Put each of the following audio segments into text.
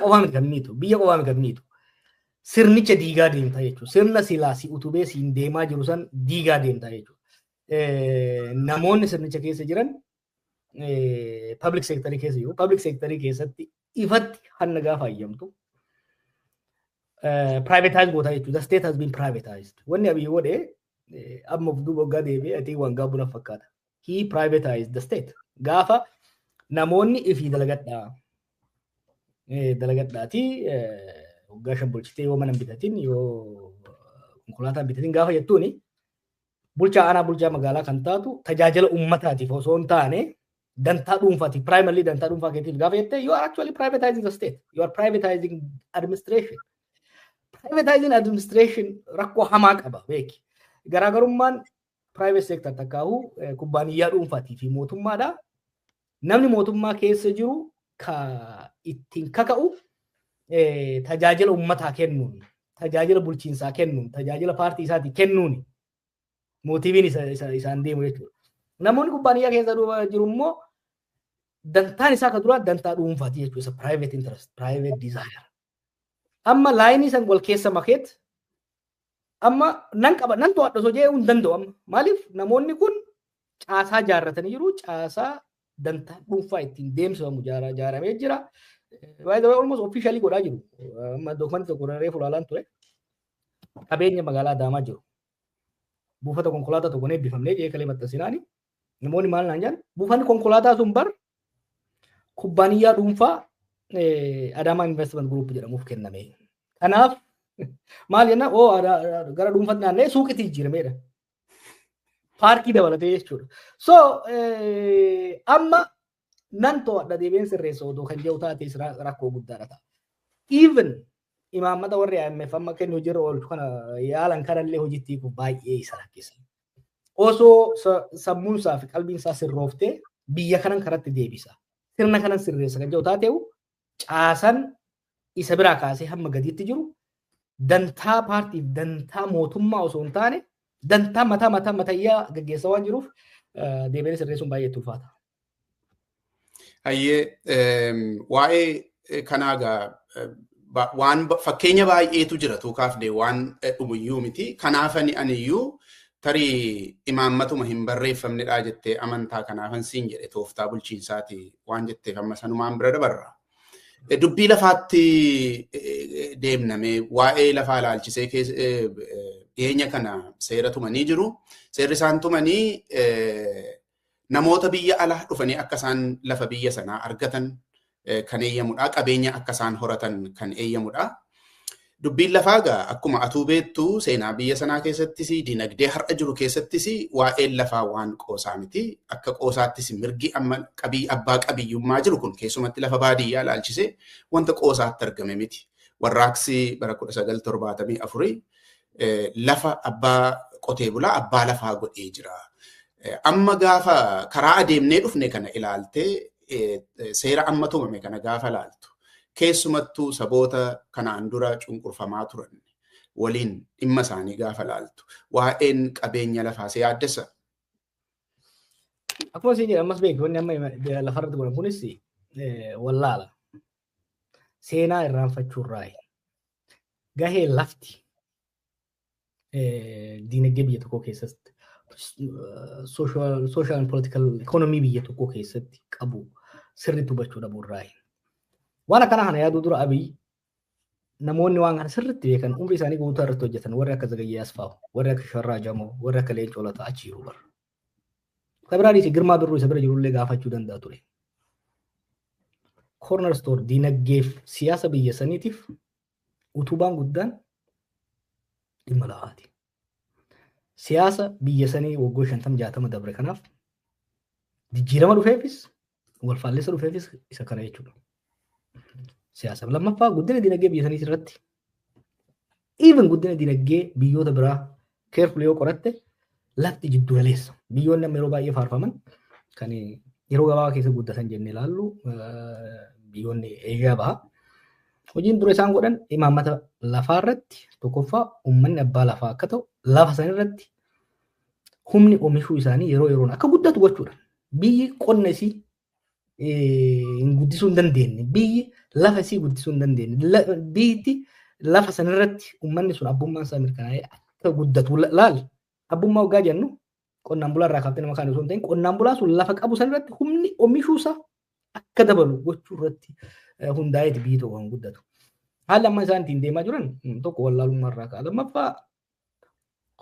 Qofaa miti kan miitu, biyya qofaa miti kan miitu. Sirnicha diigaa deemta jechuudha. Sirna silaa si utubee siin deemaa jiru san diigaa deemta jechuudha. Namoonni sirnicha keessa jiran public sectorii keessa jiru. Public sectorii keessatti ifatti hanna gaafa hayyamtu privatize goota jechuudha. The state has been privatized. Wanni Abiy godhe amma of duuba waggaa deebi'ee ati waan gaabbu na fakkaata. He privatized the state. Gaafa namoonni ifii dalagadhaa. Dalagadhaati waggaa 5 bulchitee yoo mana hin bitatin, yoo konkolaataa hin bitatin gaafa jettuuni, bulchaa aanaa, bulchaa magaalaa kan taatu tajaajila uummataatiif osoo hin taane dantaa dhuunfaatiif, primarily dantaa dhuunfaa keetiif gaafa jette, you are actually privatizing the state. You are privatizing administration. Privatizing administration rakkoo hamaa qaba, beeki. Garaagarummaan private sector takkaa'uu kubbaaniyyaa dhuunfaatii fi mootummaadha. Namni mootummaa keessa jiru ka ittiin kaka'u tajaajila uummataa kennuun, tajaajila bulchiinsaa kennuun, tajaajila paartii isaatii kennuun motiveiin isaan deemu jechuudha. Namoonni kubbaaniyyaa keessa jiru immoo dantaan isaa ka duraa dantaa dhuunfaati jechuudha. Isa private interest, private desire. Amma lineii san wal keessa makeet amma nan qaba, nan to'adha osoo jedhee hin danda'u amma. Maaliif? Namoonni kun caasaa jaarratanii jiru. Caasaa dantaa dhuunfaa ittiin deemsifamu jaaramee jira. By the way, almost officially godhaa jiru. Amma documentii tokko reefu ilaalaan ture. Qabeenya magaalaa Adaamaa jiru. Buufata konkolaataa tokko eebbifamnee jee kalee maxxansinaani. Namoonni maal naan jedhan? Buufanni konkolaataa sun bar kubbaaniyyaa dhuunfaa Adaamaa Investment Group jedhamuuf kenname. Kanaaf maal jenna, oo gara dhuunfaatti naanna'ee suuqitti jijjiirameedha. Paarkii dabalatee jechuudha. So amma nan to'adha, deebiin sirreessa odoo kan jedhu taate rakkoo guddaadha ta'a. Even imaammata warri IMF amma kennu hojiirra oolchu kana yaalan kanallee hojiitti hiikuuf baay'ee isa rakkisa. Osoo sammuun isaa fi qalbiin isaa sirrooftee biyya kanan karatti deebisa, sirna kanan sirreessa kan jedhu taate'u, caasan isa biraa kaasee hamma gadiitti jiru dantaa paartiif dantaa mootummaa osoo hin taane dantaa mataa mataa matayyaa gaggeessaa waan jiruuf deebiin sirreessuun baay'ee ulfaata. Hayyee, waa'ee kanaa egaa waan fakkeenya baay'eetu jira, tuukaaf waan dhumuyyuu miti. Kanaafani aniyyuu tarii imaammatuma hin barreeffamnedha jettee amantaa, kanaafan siin jedhe, tooftaa bulchiinsaati waan jetteef amma sanumaan bira dabarra. Dubbii lafaatti deemname, waa'ee lafaa ilaalchisee dhiyeenya kana seera tumanii jiru. Seerri isaan tumanii namoota biyya alaa dhufanii akka isaan lafa biyya sanaa argatan kan eeyyamudha. Qabeenya akka isaan horatan kan eeyyamudha. Dubbiin lafaa egaa akkuma atuu beektu seenaa biyya sanaa keessattis, dinagdee har'a jiru keessattis waa'een lafaa waan qoosaa miti. Akka qoosaattis mirgi amma qabii abbaa qabiyyummaa jiru kun keessumatti lafa baadiyyaa ilaalchisee wanta qoosaatti argame miti. Warraaqsi bara 1974 lafa abbaa qotee bulaa abbaa lafaa godhee jira. Amma gaafa karaa adeemnee dhufne kana ilaaltee, seera amma tumame kana gaafa ilaaltu, keessumattuu saboota kanaan dura cunqurfamaa turan waliin dhimma isaanii gaafa ilaaltu, waa'een qabeenya lafaa si yaaddessa? Akkuma isin jedhan, ammas beeku, wanni amma lafarratti godhan kunis wallaala. Seenaa irraanfachuurraayi. Gahee lafti diinagdee biyya tokkoo keessatti, social and political economy biyya tokkoo keessatti qabu sirriitti hubachuu dhabuurraayi. Waan akkana kana yaaduu dura Abiy, namoonni waan kana sirriitti beekan, umrii isaanii guutuu irratti hojjetan, warri akka Zagayyee Asfaaw, warri akka Shifarraa Jamoo, warri akka Leencoo Lataa achi jiru bara. Kan biraanis Girmaa Birruu isa bira jirullee gaafachuu danda'a ture. Cornerstone diinagdeef siyaasa biyya saniitiif utubaan guddaan dhimma lafaati. Siyaasa biyya sanii waggoota 50 60 dabre kanaaf jijjiirama dhufeefis walfaallessa dhufeefis isa kana jechuudha. Siyaasa lammaffaa guddina diinagdee biyya sanii irratti, even guddina diinagdee biyyoota biraa carefully yoo qoratte, lafti jiddu galeessa. Biyyoonni amma yeroo baay'ee faarfaman, kan yeroo gabaabaa keessa guddatan jennee ilaallu, biyyoonni Eeshiyaa baha. Hojiin dura isaan godhan imaammata lafaa irratti tokkoffaa uummanni abbaa lafaa akka ta'u, lafa san irratti humni oomishuu isaanii yeroo yeroon akka guddatu gochuudha. Biyyi qonna isii hin guddisuu hin dandeenye, biyyi Lafa isii guddisuu hin dandeenye. Biyyi lafa sanarratti uummanni sun abbummaan isaa mirkanaa'ee akka guddatu laal. Abbummaa waggaa jennu qonnaan bulaa irraa kaaftee nama kaan osoo hin ta'in, qonnaan bulaa sun lafa qabu sanarratti humni oomishuusaa akka dabalu gochuu irratti hundaa'eeti biyyi tokko kan guddatu. Haalli amma isaan ittiin deemaa jiran tokko wallaalummaa irraa ka'a. Lammaffaa,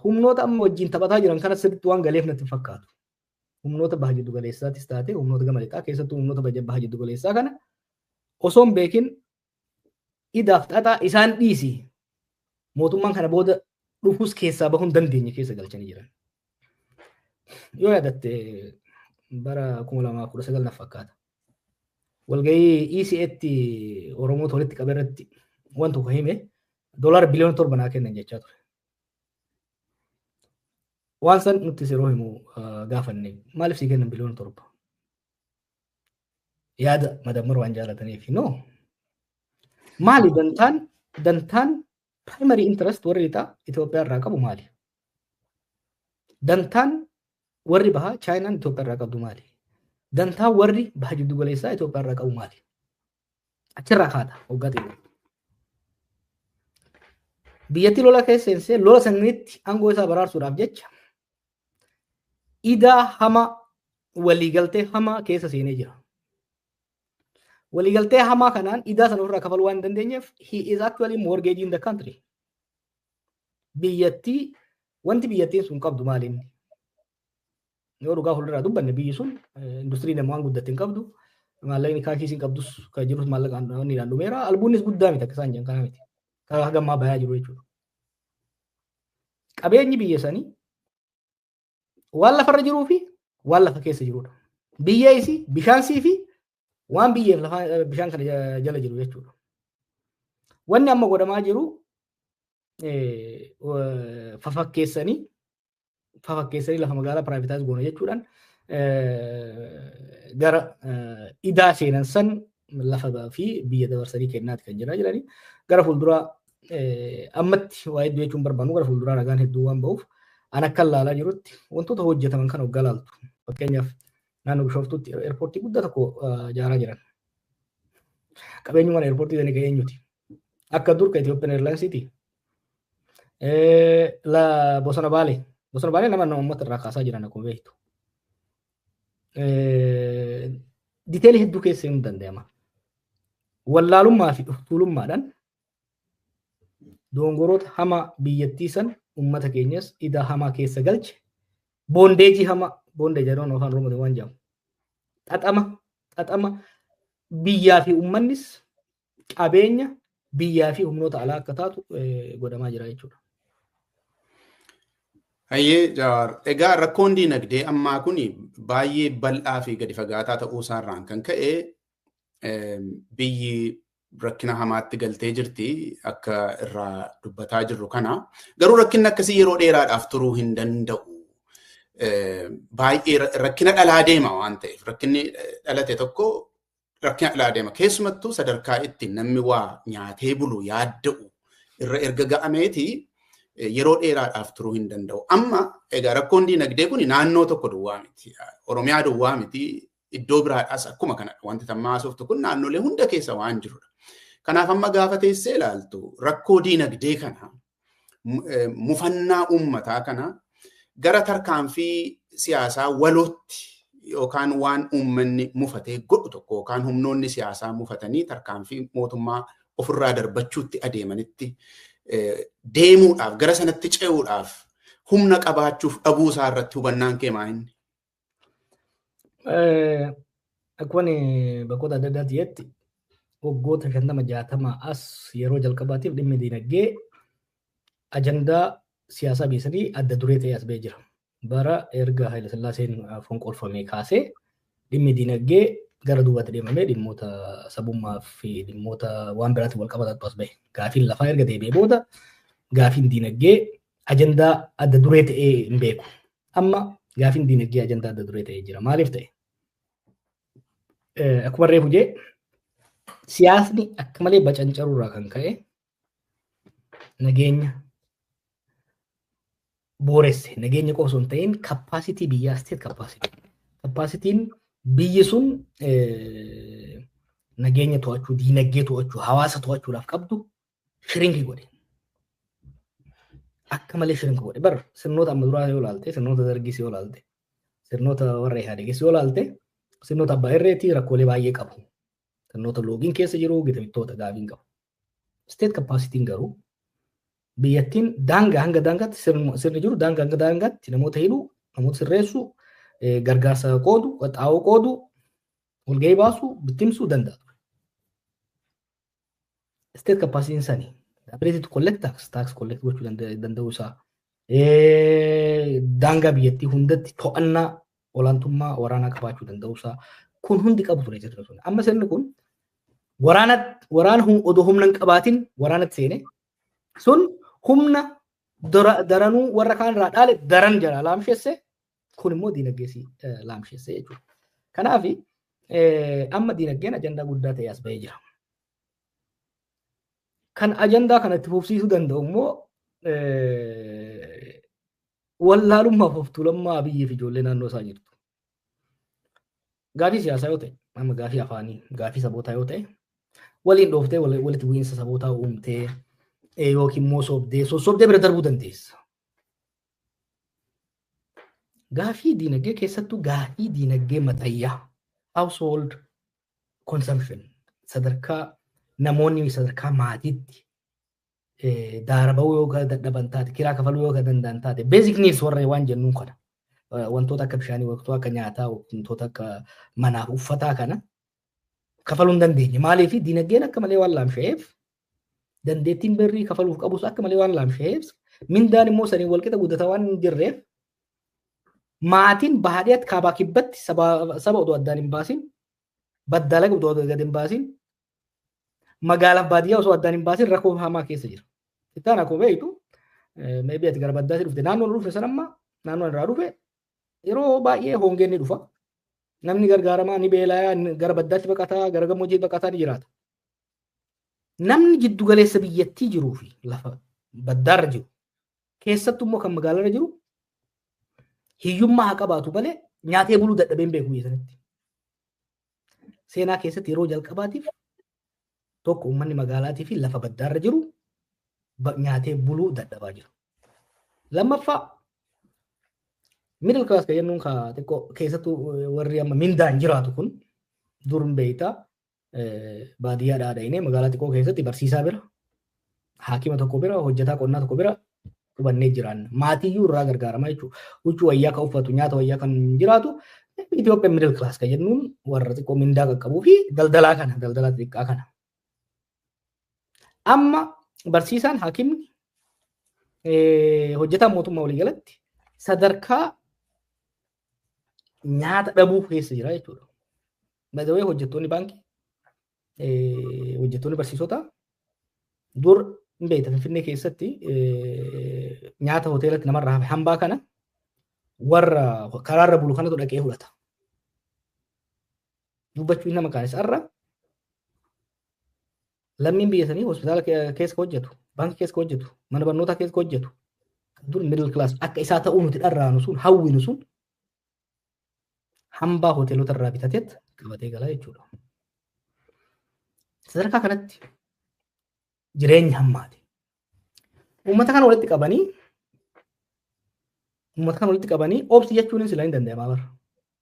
humnoota amma wajjin taphataa jiran kana sirriitti waan galeef natti fakkaatu. Humnoota baha jiddu galeessaatis taate humnoota gama lixaa, keessattuu humnoota baha jiddu galeessaa kana osoo hin beekin idaaf xaxaa isaan dhiisi, mootummaan kana booda dhufus keessaa bahuu hin dandeenye keessa galchanii jiran. Yoo yaadatte, bara 2019 na fakkaata. Walgahii ECAtti Oromoota walitti qabe irratti waan tokko hime, $7 biliyoona naa kennan jechaa ture. Waan san nutti yeroo himu gaafanne, maaliif sii kennan biliyoona 7? Yaada madammar waan jaalataniif? No. Maali dantaan primary interest warri lixaa Itoophiyaa irraa qabu maali? Dantaan warri bahaa, Chaayinaan Itoophiyaa irraa qabdu maali? Dantaan warri baha jiddu galeessaa Itoophiyaa irraa qabu maali? Achirraa kaata waggaa xiqqoo. Biyyattii lola keessa seensee, lola sanitti aangoo isaa baraarsuudhaaf jecha idaa hamaa, waliigaltee hamaa keessa seenee jira. Waliigaltee hamaa kanaan idaa sana ofirraa kafaluu waan hin dandeenyeef, he is actually mortgaging the country. Biyyattii, wanti biyyattiin sun qabdu maali inni? Yoo dhugaa fuulduraa dubbanne, biyyi sun industirii nama waan guddatte hin qabdu. Maallaqni kaashii isiin qabdus kan jirus maallaqaan dhumeera. Albuunnis guddaa miti akka isaan jedhan kana miti. Kan hagammaa bayaa jiru jechuudha. Qabeenyi biyya sanii waan lafarra jiruu fi waan lafa keessa jirudha. Biyya isii, bishaansii fi waan biyyeef lafa bishaan kana jala jiru jechuudha. Wanni amma godhamaa jiru fafakkeessanii fafakkeessanii lafa magaalaa privatize goona jechuudhaan gara idaa seenan san lafa fi biyya dabarsanii kennaati kan jiraa jiranii. Gara fuulduraa, ammatti waa hedduu jechuun barbaannu, gara fuulduraa ragaan hedduu waan ba'uuf, an akka ilaalaa jirutti wantoota hojjetaman kana waggaa laaltu, fakkeenyaaf naannoo Bishooftuutti airportii guddaa tokko ijaaraa jiran. Qabeenyummaan airportii sanii kan eenyuti? Akka dur ka Ethiopian Airlinesiiti. Bosona Baalee. Bosona Baalee nama uummata irraa kaasaa jiran akkuma beektu. Detailii hedduu keessa hin danda'ama. Wallaalummaa fi dhuftuulummaadhaan dongoroota hamaa biyyattii san, uummata keenyas idaa hamaa keessa galche, bondageii hamaa, bondage jedhamu afaan Oromootiin waan jedhamu. Xaxama xaxama biyyaa fi uummannis qabeenya biyyaa fi humnoota alaa akka taatu godhamaa jira jechuudha. Hayyee Jawaar, egaa rakkoon diinagdee ammaa kun baay'ee bal'aa fi gadi fagaataa ta'uu isaarraan kan ka'e biyyi rakkina hamaatti galtee jirti akka irraa dubbataa jirru kana. Garuu rakkinni akkasii yeroo dheeraadhaaf turuu hin danda'u. Baay'ee rakkina dhalaa deema waan ta'eef, rakkinni dhalate tokko rakkina dhalaa deema. Keessumattuu sadarkaa itti namni waa nyaatee bulu yaadda'u irra erga ga'ameeti yeroo dheeraadhaaf turuu hin danda'u. Amma egaa rakkoon diinagdee kun naannoo tokko duwwaa miti. Oromiyaa duwwaa miti. Iddoo biraadhaas akkuma kana wanti tammaa haasoftu kun naannolee hunda keessa waan jirudha. Kanaaf amma gaafa teessee ilaaltu, rakkoo diinagdee kana, mufannaa uummataa kana gara tarkaanfii siyaasaa walootti yookaan waan uummanni mufatee godhu tokko yookaan humnoonni siyaasaa mufatanii tarkaanfii mootummaa ofirraa darbachuutti adeemanitti deemuudhaaf, gara sanatti ce'uudhaaf humna qabaachuuf dhabuu isaa irratti hubannaan kee maa inni? Akkuma bakkoota adda addaatti jetti, waggoota 50 60 as yeroo jalqabaatiif dhimmi diinagdee ajandaa siyaasaa biyya sanii adda duree ta'ee as ba'ee jira. Bara erga Haayile Sillaaseen fonqolfamee kaasee dhimmi diinagdee gara duubaatti deemamee dhimmoota sabummaa fi dhimmoota waan biraatiin wal qabatantu as bahe. Gaafiin lafaa erga deebi'ee booda gaafiin diinagdee ajandaa adda duree ta'ee hin beeku. Amma gaafiin diinagdee ajandaa adda duree ta'ee jira. Maaliif ta'e? Akkuma reefu jee, siyaasni akka malee bacancaruurraa kan ka'e nageenya booresse. Nageenya qofa osoo hin ta'in capacity biyyaa, state capacity. Capacityn biyyi sun nageenya to'achuu, diinagdee to'achuu, hawaasa to'achuudhaaf qabdu shrink godhe. Akka malee shrink godhe. Bar sirnoota amma duraa yoo ilaalte, sirnoota dargis yoo ilaalte, sirnoota warra Ihaadeegis yoo ilaalte, sirnoota abbaa irreetii rakkoolee baay'ee qabu. Sirnoota loogiin keessa jiru, gita bittoota gaafiin qabu. State capacity garuu biyyattiin daangaa hanga daangaatti sirni jiru daangaa hanga daangaatti namoota hidhuu, namoota sirreessuu, gargaarsa qoodu, xaa'oo qoodu, walgahii baasuu, bittimsuu danda'a. State capacity sani ability to collect tax, tax collect gochuu danda'uu isaa, daangaa biyyattii hundatti to'annaa olaantummaa waraanaa qabaachuu danda'uu isaa kun hundi qabu ture sirni sun. Amma sirni kun waraana waraana odoo humna hin qabaatin waraanatti seene sun humna daranuu warra kaan irraa dhaale daran jala laamsheesse, kun immoo diinagdee laamsheesse jechuudha. Kanaaf amma diinagdeen ajandaa guddaa ta'e as bahee jira. Kan ajandaa kana itti fufsiisuu danda'u immoo wallaalummaaf of tuulummaa Abiyyi fi ijoollee naannoo isaa jirtu. Gaafii siyaasaa yoo ta'e, amma gaafii afaanii, gaafii sabootaa yoo ta'e, waliin dhooftee walitti bu'iinsa sabootaa uumtee yookiin immoo sobdee sossobdee bira darbuu dandeessa. Gaafii diinagdee, keessattuu gaafii diinagdee matayyaa, household consumption, sadarkaa namoonni sadarkaa maatiitti daara bahuu yoo dadhaban taate, kiraa kafaluu yoo danda'an taate, basic needs warra waan jennuun kana, wantoota akka bishaanii, wantoota akka nyaataa, wantoota akka manaaf uffataa kana kafaluu hin dandeenye. Maaliif? Diinagdeen akka malee waan laamsha'eef, dandeettiin birrii kafaluuf qabus akka malee waan laamsha'eef, mindaan immoo saniin walqixa guddataa waan hin jirreef, maatiin baadiyyaatti kaabaa kibbatti saba odoo addaan hin baasin, baddaa laga odoo gad hin baasin, magaalaaf baadiyyaa osoo addaan hin baasin rakkoo hamaa keessa jira. Ittaan akkuma beektu, maybe ati gara baddaatti dhufte, naannoon dhufe san, amma naannoon irraa dhufe yeroo baay'ee hongeen ni dhufa. Namni gargaaramaa ni beelaa, gara baddaatti baqataa, gara gammoojjii baqataa ni jiraata. Namni jiddu galeessa biyyattii jiruu fi lafa baddaarra jiru, keessattuu immoo kan magaalarra jiru, hiyyummaa haa qabaatu malee nyaatee buluu dadhabeen beeku biyya sanitti. Seenaa keessatti yeroo jalqabaatiif tokko uummanni magaalaatii fi lafa baddaarra jiru nyaatee buluu dadhabaa jira. Lammaffaa, middle class kan jennuun ka xiqqoo keessattuu warri amma mindaan jiraatu kun, dur hin beektaa, baadiyyaa dhaadha'inee magaalaa xiqqoo keessatti barsiisaa bira, haakima tokko bira, hojjetaa qonnaa tokko bira qubannee jiraanna. Maatiyyuu irraa gargaarama jechuudha. Huccuu wayyaa kan uffatu, nyaata wayyaa kan jiraatu Itoophiyaan middle class kan jennuun warra xiqqoo mindaa qaqqabuu fi daldalaa kana, daldalaa xixiqqaa kana. Amma barsiisaan, haakimni, hojjetaan mootummaa walii galatti sadarkaa nyaata dhabuu keessa jira jechuudha. By hojjettoonni baankii, hojjettoonni barsiisotaa, dur hin beekta, Finfinnee keessatti nyaata hoteelatti namarraa hafe, hambaa kana warra karaarra bulu kanatu dhaqee fudhata. Dubbachuu nama kaanis, har'a lammiin biyya sanii hospitaala keessa hojjetu, baankii keessa hojjetu, mana barnootaa keessa hojjetu, dur middle class akka isaa ta'uu nuti dharraanu sun, hawwinu sun, hambaa hoteelota irraa bitateet qabatee galaa jechuudha. Sadarkaa kanatti jireenya hammaati. Uummata kana walitti qabanii obsi jechuun silaa hin danda'ama bara.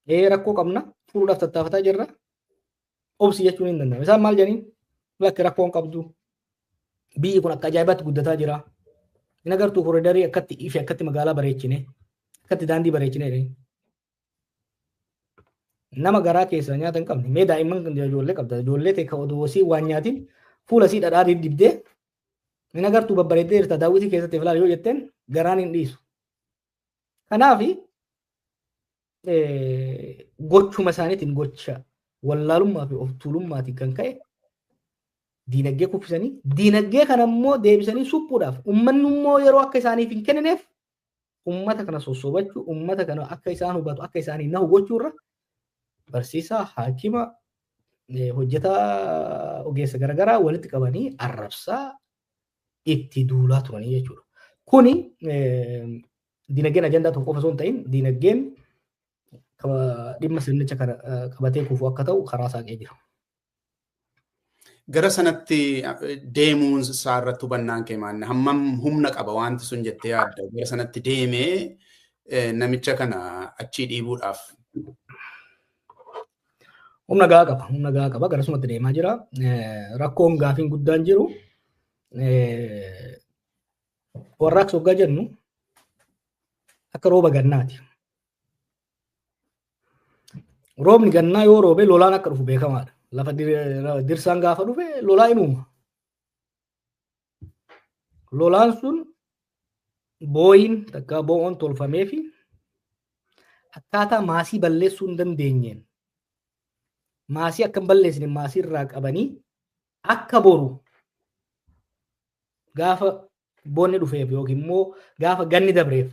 Ee, rakkoo qabna, furuudhaaf tattaafataa jirra. Obsi jechuun hin danda'ama. Isaan maal jedhaniin? Lakki, rakkoon qabdu. Biyyi kun akka ajaa'ibaatti guddataa jira. Hin agartuu, koriidarii akkatti ife, akkatti magaalaa bareechine, akkatti daandii bareechine jedhanii. Nama garaa keessa nyaata hin qabne, mee daa'imman ijoollee qabda, ijoollee ta'e kan odoo sii waan nyaatin fuula sii dhadhaa dibdee, hin agartuu, babbareeddee jirta, daawwitii keessatti filaal yoo jetteen garaan hin dhiisu. Kanaaf gochuma isaaniitiin, gocha wallaalummaa fi of tuulummaatiin kan ka'e diinagdee kuffisanii, diinagdee kana immoo deebisanii suphuudhaaf uummanni immoo yeroo akka isaaniif hin kennineef, uummata kana sossobachuu, uummata kana akka isaan hubatu, akka isaanii nahu gochuurra, barsiisaa, haakima, hojjetaa, ogeessa garaagaraa walitti qabanii arrabsaa itti duulaa turanii jechuudha. Kuni diinagdeen ajandaa tokko qofa osoo hin ta'in, diinagdeen dhimma sirnicha kana qabatee kufu akka ta'u karaa saaqee jira. Gara sanatti deemuun isaa irratti hubannaan kee maal? Hammam humna qaba wanti sun jettee yaadda? Gara sanatti deemee namicha kana achii dhiibuudhaaf. Humna gahaa qaba. Humna gahaa qaba. Gara sumatti deemaa jira. Rakkoon gaafiin guddaan jiru warraaqsa hoggaa jennu akka rooba gannaati. Roobni gannaa yoo roobe lolaan akka dhufu beekamaadha. Lafa dirsaan gaafa dhufe lolaa hin uuma. Lolaan sun booyin takka bo'oon tolfamee fi akkaataa maasii balleessuu hin dandeenyeen maasii akka hin balleessine maasii irraa qabanii akka boru gaafa bonni dhufeef yookiin immoo gaafa ganni dabreef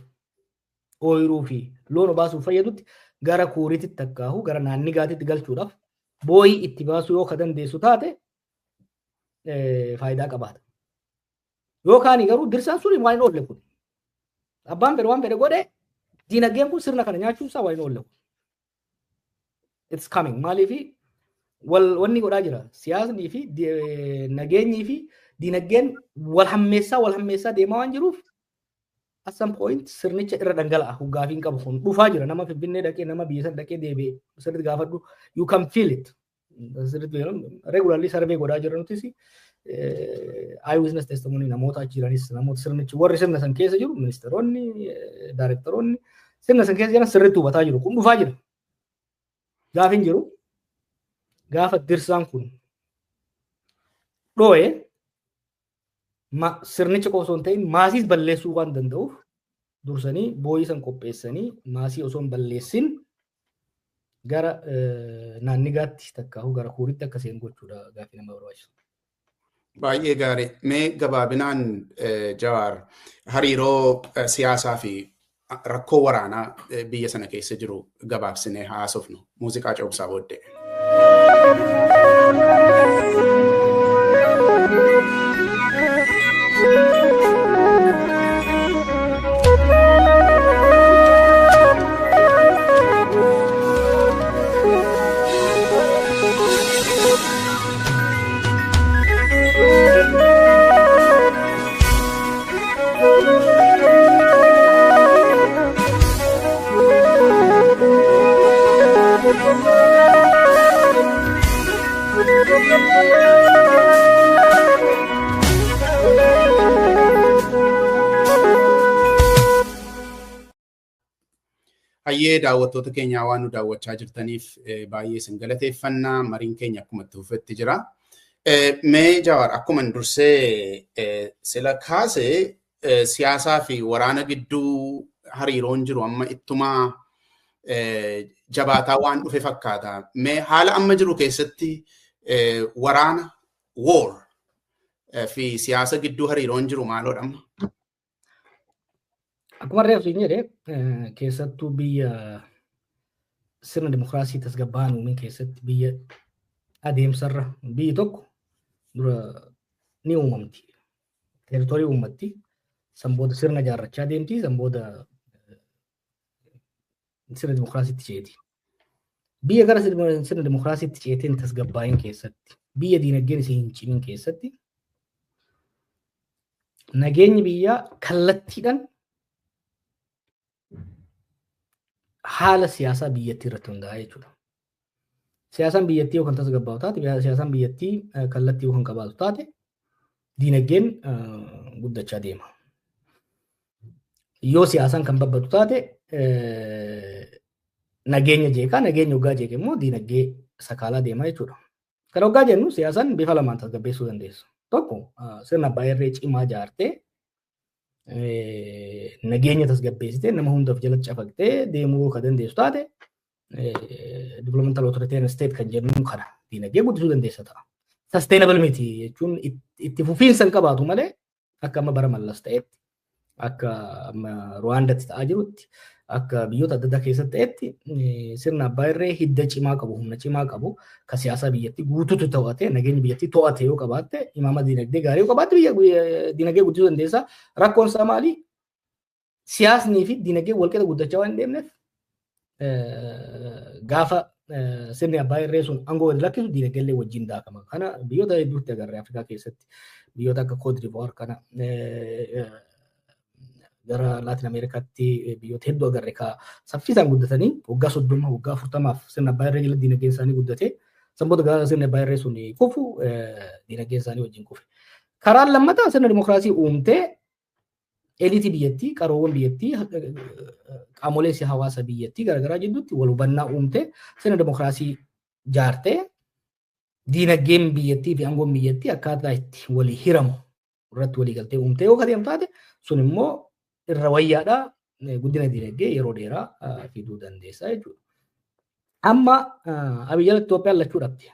ooyiruu fi loon obaasuuf fayyadutti gara kuuriitti takkaahu gara naannigaatitti galchuudhaaf booyii itti baasuu yoo ka dandeessu taate faayidaa qabaata. Yookaan garuu dirsaan sun waan hin oolle kun. Abbaan fedhe waan fedhe godhe diinagdeen kun sirna kana nyaachuun isaa waan hin oolle kun. It's coming. Maaliifi wanni godhaa jira. Siyaasnii fi nageenyii fi diinagdeen wal hammeessaa deemaa waan jiruuf at some point sirnicha irra dhangala'a. Gaafii hin qabu kun dhufaa jira. Nama Finfinnee dhaqee nama biyya sana dhaqee deebi'e sirriitti gaafadhu. You can feel it. Sirriitti regularly survey godhaa jira nutis. Eyewitness testimony namoota achi jiranis namoota sirnichi warri sirna san keessa jiru ministeeronni daayirektaroonni sirna san keessa jiran sirriitti hubataa jiru. Kun dhufaa jira. Gaafiin jiru gaafa dirsaan kun dhoo'e sirnicha qofa osoo hin ta'in maasiis balleessuu waan danda'uuf dursanii booyii san qopheessanii maasii osoo hin balleessin gara naannigaatti takkaahu gara kuuritti akka seen gochuudha gaafii nama barbaachisu. Baay'ee gaarii. Mee gabaabinaan Jawaar hariiroo siyaasaa fi rakkoo waraanaa biyya sana keessa jiru gabaabsinee haasofnu muuziqaa ce'umsaa booddee. Hayyee daawwattoota keenyaa waan nu daawwachaa jirtaniif baay'ee isin galateeffannaa. Mariin keenya akkuma itti fufetti jira. Mee Jawaar akkuma dursee sila kaasee siyaasaa fi waraana gidduu hariiroon jiru amma ittumaa jabaataa waan dhufe fakkaata. Mee haala amma jiru keessatti waraana war fi siyaasa gidduu hariiroon jiru maaloodha amma? Akkuma reefsu hin jedhe keessattuu biyya sirna dimokiraasii tasgabbaa'aan uumin keessatti biyya adeemsarra biyyi tokko dura ni uumamti. Teeritorii uummatti. San booda sirna ijaarrachaa deemti. San booda sirna dimokiraasiitti ceeti. Biyya gara sirna dimokiraasiitti ceeteen tasgabbaa'in keessatti biyya diinagdeen isii hin cimin keessatti nageenyi biyyaa kallattiidhaan haala siyaasaa biyyattii irratti hundaa'a jechuudha. Siyaasaan biyyattii yoo kan tasgabbaa'u taate, siyaasaan biyyattii kallattii yoo kan qabaatu taate, diinagdeen guddachaa deema. Yoo siyaasaan kan babbadu taate, nageenya jeeqaa, nageenya hoggaa jeeqe immoo diinagdee sakaalaa deema jechuudha. Kana hoggaa jennu siyaasaan bifa lamaan tasgabbeessuu dandeessu. Tokko sirna abbaa irree cimaa ijaartee nageenya tasgabbeessitee nama hundaaf jalatti cafaqtee deemuu kan dandeessu taate developmental authoritarian state kan jennu kana diinagdee guddisuu dandeessa ta'a. Sustainable miti jechuun itti fufiinsa hin qabaatu malee akka amma bara Mallas ta'etti akka amma Ruwaandatti ta'aa jirutti akka biyyoota adda addaa keessatti ta'etti sirna abbaa irree hidda cimaa qabu humna cimaa qabu kan siyaasaa biyyattii guutuutu to'ate nageenya biyyattii to'ate yoo qabaatte imaama diinagdee gaarii yoo qabaatte biyya diinagdee guddisuu dandeessa. Rakkoon isaa maali? Siyaasnii fi diinagdee walqixa guddachaa waan hin deemneef gaafa sirni abbaa irree sun aangoo gadi lakkisu diinagdeellee wajjin daakama. Kana biyyoota hedduutti agarre Afrikaa keessatti, biyyoota akka Cote d'Ivoire kana, gara Laatin Ameerikaatti biyyoota hedduu agarre ka saffisaan guddatanii waggaa 30, waggaa 40f sirna abbaa irree jala diinagdeen isaanii guddatee, sanboota gaafa sirni abbaa irree sun kufu diinagdeen isaanii wajjin kufe. Karaan lammataa sirna dimokiraasii uumtee eliitii biyyattii, qaroowwan biyyattii, qaamolee hawaasa biyyattii garaagaraa jidduutti wal hubannaa uumtee sirna dimokiraasii jaartee diinagdeen biyyattii fi aangoon biyyattii akkaataa itti walii hiramu irratti walii galtee uumtee yoo kadeem taate, sun immoo irra wayyaadhaa, guddina diinagdee yeroo dheeraa fiduu dandeessa jechuudha. Amma Abiyyi jalatti Itoophiyaan lachuu dhabde.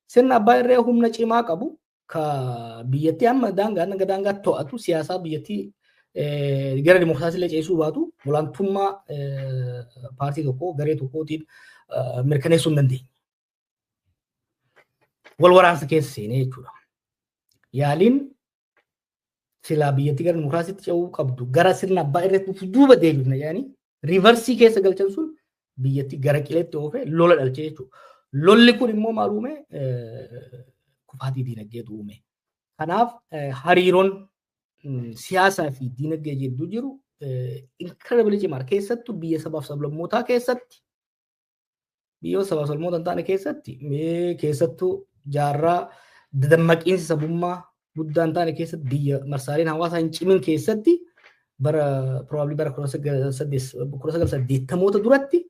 Sirna abbaa irree humna cimaa qabu ka biyyattii hamma daangaa hanga daangaa to'atu, siyaasaa biyyattii gara dimokiraasii illee ceesisuu baatu olaantummaa paartii tokkoo garee tokkootiin mirkaneessuu hin dandeenye. Wal waraansa keessa seenee jechuudha. Yaaliin silaa biyyattii gara dimokiraasiitti ce'uu qabdu gara sirna abbaa irreetti duuba deebifna jedhanii reverse keessa galchan sun biyyattii gara qileetti oofee lola dhalchee jechuudha. Lolli kun immoo maal uume? Kufaatii diinagdeetu uume. Kanaaf hariiroon siyaasaa fi diinagdee jidduu jiru incredibly cimaadha. Keessattuu biyya sabaaf sablammootaa keessatti, biyyoota sabaaf sablammoota hin taane keessatti, keessattuu jaarraa dadammaqiinsi sabummaa guddaa hin taane keessatti, biyya marsaaleen hawaasaa hin cimin keessatti, bara probably bara 1980moota duratti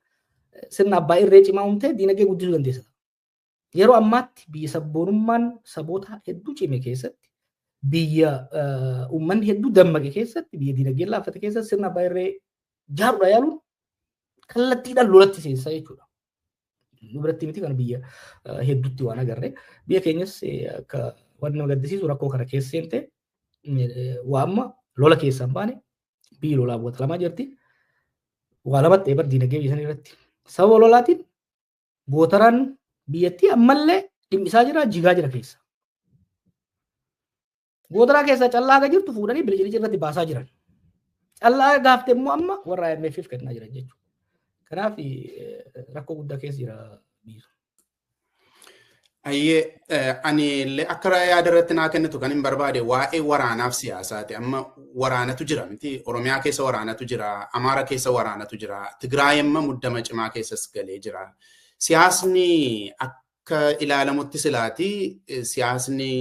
sirna abbaa irree cimaa uumtee diinagdee guddisuu dandeessa. Yeroo ammaatti biyya sabboonummaan saboota hedduu cime keessatti, biyya uummanni hedduu dammaqe keessatti, biyya diinagdeen laaffate keessatti sirna abbaa irree jaaruudha yaaluun kallattiidhaan lolatti seensa jechuudha. Nu biratti miti, kan biyya hedduutti waan agarre. Biyya keenyas akka wanni nama gaddisiisu rakkoo kana keessa seente, waa amma lola keessaa hin baane, biyyi lolaa bu'ata lamaa jirti. Waa lamatti eebar diinagdee biyya sanii irratti. Sababa lolaatiin gootaraan biyyattii ammallee dhimmisaa jira, jigaa jira keessa. Gootaraa keessaa callaa haga jirtu fuudhanii bilicilici irratti baasaa jiran. Callaa gaafte immoo amma warra IMF'if kennaa jiran jechuudha. Kanaaf rakkoo guddaa keessa jira biyyi sun. Ayyee, ani illee akka yaada irratti naa kennitu kan hin barbaade waa'ee waraanaaf siyaasaati. Amma waraanatu jira miti. Oromiyaa keessa waraanatu jira. Amaara keessa waraanatu jira. Tigraay amma muddama cimaa keessas galee jira. Siyaasni akka ilaalamutti silaati siyaasni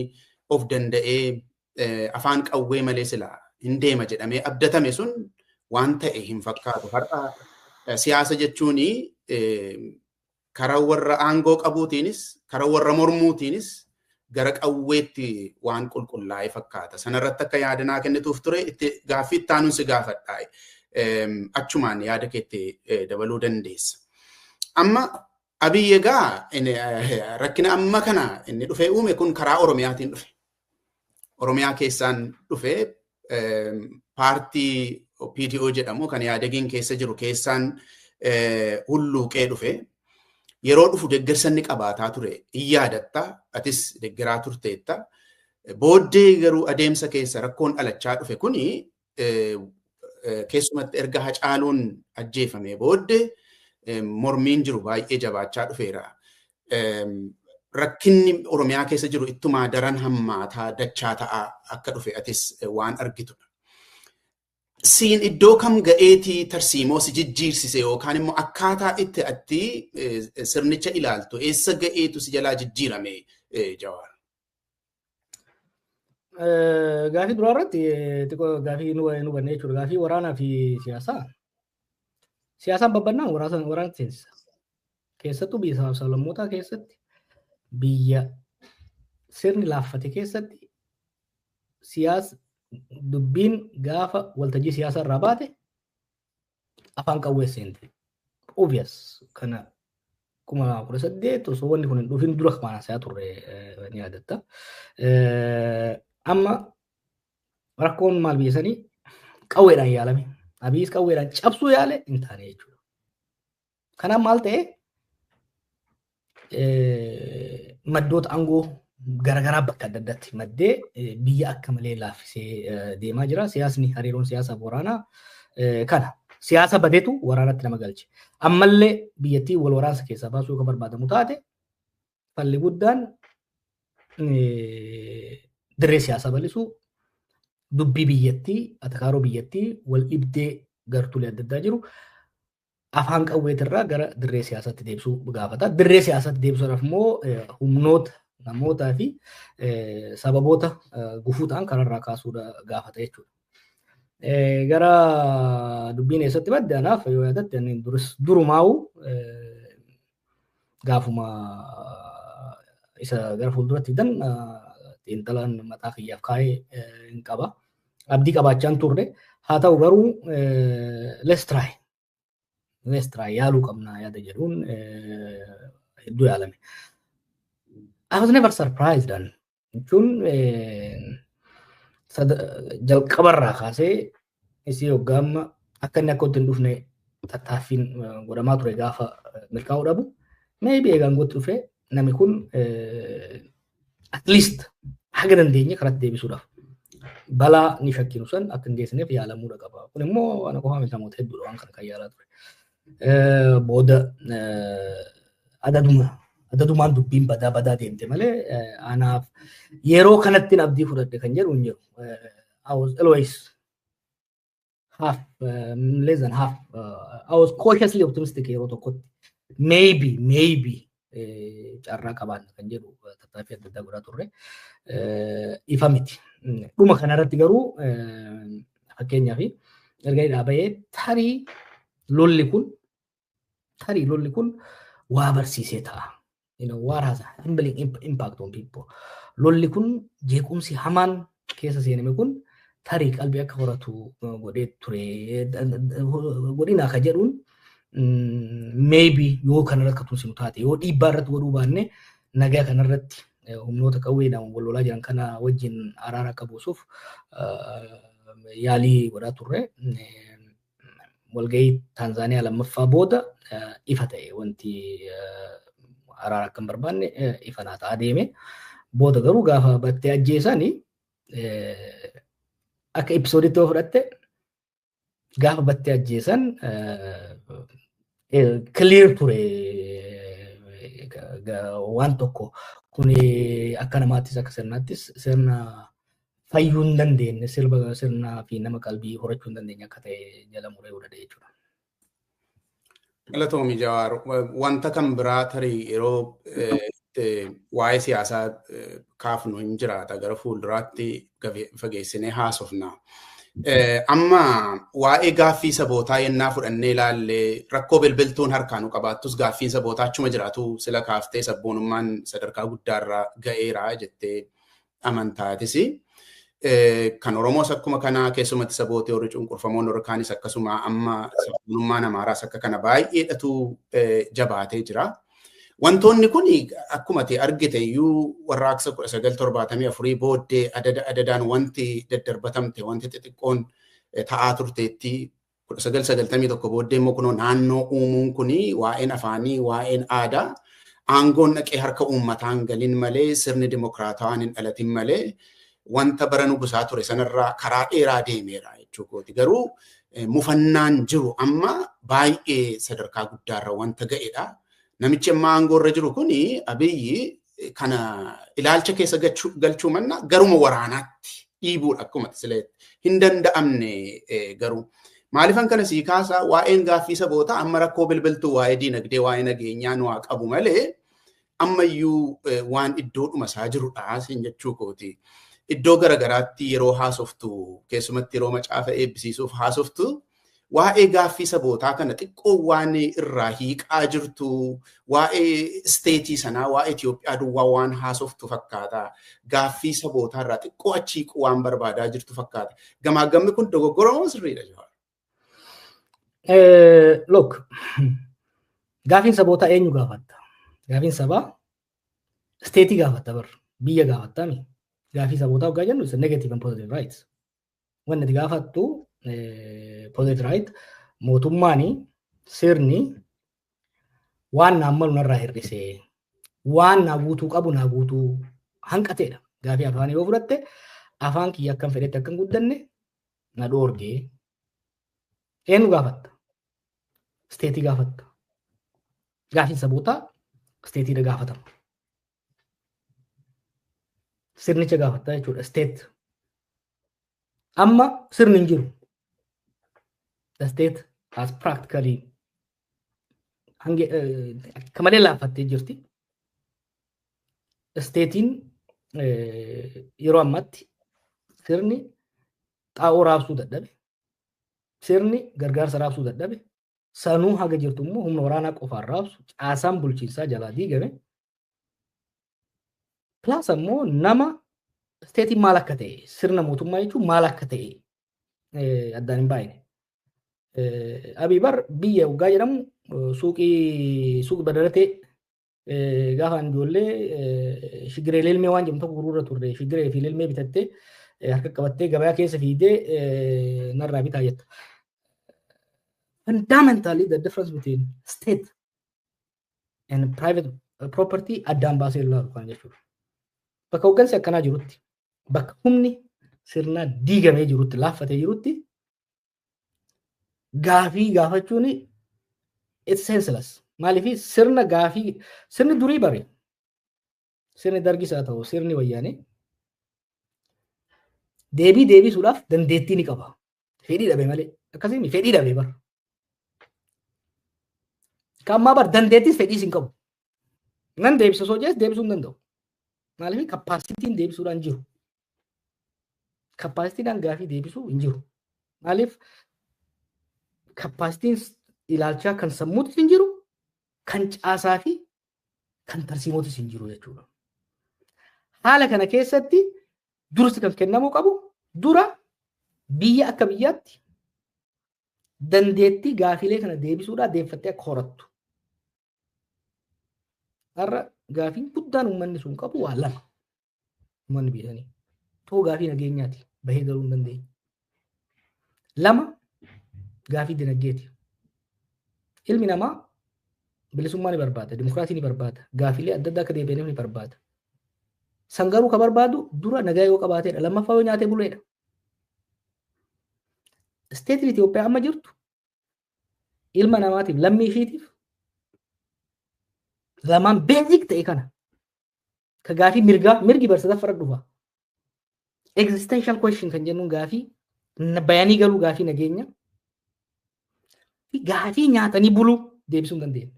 of danda'ee afaan qawwee malee silaa hin deema jedhamee abdatame sun waan ta'e hin fakkaatu. Har'a siyaasa jechuun karaa warra aangoo qabuutiinis karaa warra mormuutiinis gara qawweetti waan qulqullaa'e fakkaata. Sanarratti akka yaada naa kennituuf ture, itti gaaffii itti aanuun si gaafadha. Achumaan yaada keetti dabaluu dandeessa. Amma Abiyyi egaa rakkina amma kana inni dhufee uume kun karaa Oromiyaatiin dhufe. Oromiyaa keessaan dhufee paartii OPDO jedhamu kan Yaadegiin keessa jiru keessaan hulluuqee dhufe. Yeroo dhufu deeggarsa inni qabaataa ture hin yaadatta, atis deeggaraa turteetta. Booddee garuu adeemsa keessa rakkoon dhalachaa dhufe kuni, keessumatti erga Hacaaluun ajjeefamee booddee, mormiin jiru baay'ee jabaachaa dhufeera. Rakkinni Oromiyaa keessa jiru ittumaa daran hammaataa dachaa ta'aa akka dhufe atis waan argitudha. Siin iddoo kam ga'eetii tarsiimoo si jijjiirsise, yookaan immoo akkaataa itti atti sirnicha ilaaltu eessa ga'eetu si jalaa jijjiirame, Jawaar? Gaafii duraa irratti xiqqoo gaafii nu hubanne jechuudha. Gaafii waraanaa fi siyaasaa. Siyaasaan babbannaan waraana seensisa. Keessattuu biyya sabaaf sablammootaa keessatti, biyya sirni laaffate keessatti, siyaasa dubbiin gaafa waltajjii siyaasaa irraa baate afaan qawwee seente. Obvious, kana 2018 osoo wanni kun hin dhufin dura kan haasayaa turre ni yaadatta. Amma rakkoon maal biyya sanii qawweedhaan yaalame. Abiyyiis qawweedhaan cabsuu yaale, hin taane jechuudha. Kanaaf maal ta'e? Maddoota aangoo garaagaraa bakka adda addaatti maddee biyya akka malee laaffisee deemaa jira. Siyaasni, hariiroon siyaasaaf waraanaa kana. Siyaasa badeetu waraanatti nama galche. Ammallee biyyattii wal waraansa keessaa baasuu kan barbaadamu taate, falli guddaan dirree siyaasaa bal'isuu, dubbii biyyattii, atakaaroo biyyattii, wal dhibdee gartuulee adda addaa jiru afaan qawweetirraa gara dirree siyaasaatti deebisuu gaafata. Dirree siyaasaatti deebisuudhaaf immoo humnoota, namootaa fi sababoota gufuu ta'an kararraa kaasuu gaafata jechuudha. Gara dubbiin eessatti badde, anaaf yoo yaadatte, durumaa'u gaafuma isa gara fuulduratti fidan xiinxalaan mataa kiyyaaf kaa'ee hin qaba. Abdii qabaachaa hin turre. Haa ta'u garuu, let's try. Let's try, yaaluu qabna yaada jedhuun hedduu yaalame. I was never surprised an jechuun jalqabarraa kaasee isii hoggaamma akka inni akka hin dhufne tattaaffiin godhamaa ture gaafa milkaa'uu dhabu. Maybe eegaan gootti dhufee namni kun at least haga dandeenye karatti deebisuudhaaf balaa ni shakkinu san akka hin geessineef yaalamuudha qaba. Kun immoo ana qofaa miti, namoota hedduudha waan kana kan yaalaa ture. Booda adaduma adadumaan dubbiin badaa badaa deemte malee anaaf yeroo kanatti abdii fudhadhe kan jedhu hin jiru. I was always half, less than half. I was cautiously optimistic yeroo tokkotti. Maybe carraa qabaanna kan jedhu tattaaffii adda addaa godhaa turre. Ifa miti. Dhuma kanarratti garuu, fakkeenyaaf, erga hidhaa bahee tarii lolli kun waa barsiisee ta'a. War has a humbling impact on people. Lolli kun, jeequmsi hamaan keessa seename kun tarii qalbii akka horatu godhee ture. Godhina akka jedhuun, maybe yoo kanarratti akka tumsinu taate, yoo dhiibbaa irratti godhuu baanne, nagaa kanarratti humnoota qawweedhaan wal lolaa jiran kana wajjin araara akka buusuuf yaalii godhaa turre. Walgahii Taanzaaniyaa lammaffaa booda ifa ta'e, wanti araara akka hin barbaanne ifa naa ta'aa deeme. Booda garuu gaafa Battee ajjeesanii, akka episodeitti yoo fudhatte, gaafa Battee ajjeesan clear ture waan tokko kun, akka namaattis akka sirnaattis sirna fayyuu hin dandeenye, sirba sirnaa fi nama qalbii horachuu hin dandeenye akka ta'e jala muree godhate jechuudha. Galatoomi, Jawaar. Wanta kan biraa tarii yeroo waa'ee siyaasaa kaafnu hin jiraata, gara fuulduraatti fageessinee haasofna. Amma waa'ee gaaffii sabootaa yennaa fudhannee ilaalle, rakkoo bilbiltuun harkaa nu qabaattus gaaffiin sabootaa achuma jiraatu. Sila kaaftee sabboonummaan sadarkaa guddaarra ga'eera jettee amantaatis. Kan Oromoos akkuma kanaa, keessumatti saboota warri cunqurfamoon warri kaanis akkasuma, amma sabboonummaan Amaaraas akka kana baay'eedhatu jabaatee jira. Wantoonni kun akkuma ta'e argite iyyuu, warraaqsa 1974 booddee adada adadaan wanti daddarbatamte, wanti xixiqqoon ta'aa turteetti. 1991 booddee immoo kunoo naannoo uumuun kuni, waa'een afaanii, waa'een aadaa, aangoon dhaqee harka uummataan galin malee, sirni dimokiraatawaan hin dhalatin malee, wanta bara nugusaa ture sanarraa karaa dheeraa deemeera jechuu kooti. Garuu mufannaan jiru amma baay'ee sadarkaa guddaarra wanta ga'edha. Namichi amma aangoorra jiru kuni, Abiyyi, kana ilaalcha keessa galchuu manna garuma waraanaatti dhiibuudha akkuma sileetti. Hin danda'amne garuu. Maaliifan kana sii kaasaa? Waa'een gaaffii sabootaa amma rakkoo bilbiltuu, waa'ee diinagdee, waa'ee nageenyaa nu haa qabu malee, ammayyuu waan iddoodhuma isaa jirudha siin jechuu kooti. Iddoo garagaraatti yeroo haasoftu, keessumatti yeroo macaafa eebbisiisuuf haasoftu, waa'ee gaaffii sabootaa kana xiqqoo waan irraa hiiqaa jirtu, waa'ee state sanaa, waa'ee Itoophiyaa duwwaa waan haasoftu fakkaata. Gaaffii sabootaa irraa xiqqoo achi hiiquu waan barbaadaa jirtu fakkaata. Gamaagamni kun dogoggora moo sirriidha, Jawaar? Look, gaaffiin sabootaa eenyu gaafatta? Gaaffiin sabaa state gaafatta bar, biyya gaafattami. Gaaffii sabootaa hoggaa jennu, is negative and positive rights. Wanni ati gaafattu positive right, mootummaani sirni waan naan malu narraa hir'isee, waan naa guutuu qabu naa guutuu hanqateedha. Gaaffii afaanii yoo fudhatte, afaan kiyya akkam fedhetti akka hin guddanne na dhoorgee, eenyu gaafatta? State gaafatta. Gaafiin sabootaa stateiidha gaafatama. Sirnicha gaafatta jechuudha. State. Amma sirni hin jiru. The state has practically akka malee laaffattee jirti. Stateiin yeroo ammaatti sirni xaa'oo raabsuu dadhabe. Sirni gargaarsa raabsuu dadhabe. Sanuu haga jirtu immoo humna waraanaa qofaan raabsu, caasaan bulchiinsaa jalaa diigame. Plus ammoo nama stateiin maal akka ta'e, sirna mootummaa jechuun maal akka ta'e addaan hin baay'ine. Abiy bar biyya waggaa jedhamu suuqii badaratee gaafa ijoollee shigiree lilmee waan jedhamu tokko gurgurra turre, shigiree fi lilmee bitattee harka qabattee gabayaa keessa fiidee narraa bitaa jetta. Fundamentally, the difference between state and private property addaan baasee ilaalu kan jechuudha. Bakka hooggansi akkanaa jirutti, bakka humni sirnaa diigamee jirutti, laaffatee jirutti, gaafii gaafachuun it's senseless. Maaliif sirna gaafii sirni durii bare, sirni dargis haa ta'u, sirni wayyaanee deebii deebisuudhaaf dandeettii ni qaba. Fedhii dhabe malee, akkasii fedhii dhabe bara. Kan ammaa bar dandeettis fedhiis hin qabu. Nan deebisa osoo jees deebisuu hin danda'u. Maaliif? Capacityn deebisuudhaan jiru. Capacitydhaan gaafii deebisuu hin jiru. Maaliif? Capacityn ilaalchaa kan sammuutis hin jiru, kan caasaa fi kan tarsiimootis hin jiru jechuudha. Haala kana keessatti dursi kan kennamuu qabu dura biyya akka biyyaatti dandeettii gaafilee kana deebisuudhaa deeffattee akka horattu. Har'a gaafiin guddaan uummanni sun qabu waa lama. Uummanni biyya sanii. Tokko gaafii nageenyaati. Bahee galuu hin dandeenye. Lama gaafii dinagdeeti. Ilmi namaa bilisummaa ni barbaada, dimokiraasii ni barbaada, gaafilee adda addaa akka deebi'aniif ni barbaada. San garuu ka barbaadu dura nagaa yoo qabaateedha. Lammaffaa yoo nyaatee buleedha. Stateiin Itoophiyaa amma jirtu ilma namaatiif, lammii ishiitiif lamaan basic ta'e kana ka gaafii mirgaa, mirgi barsa farra dhufa. Existential question kan jennuun gaafii bayanii galuu, gaafii nageenya fi gaafii nyaatanii buluu deebisuu hin dandeenye.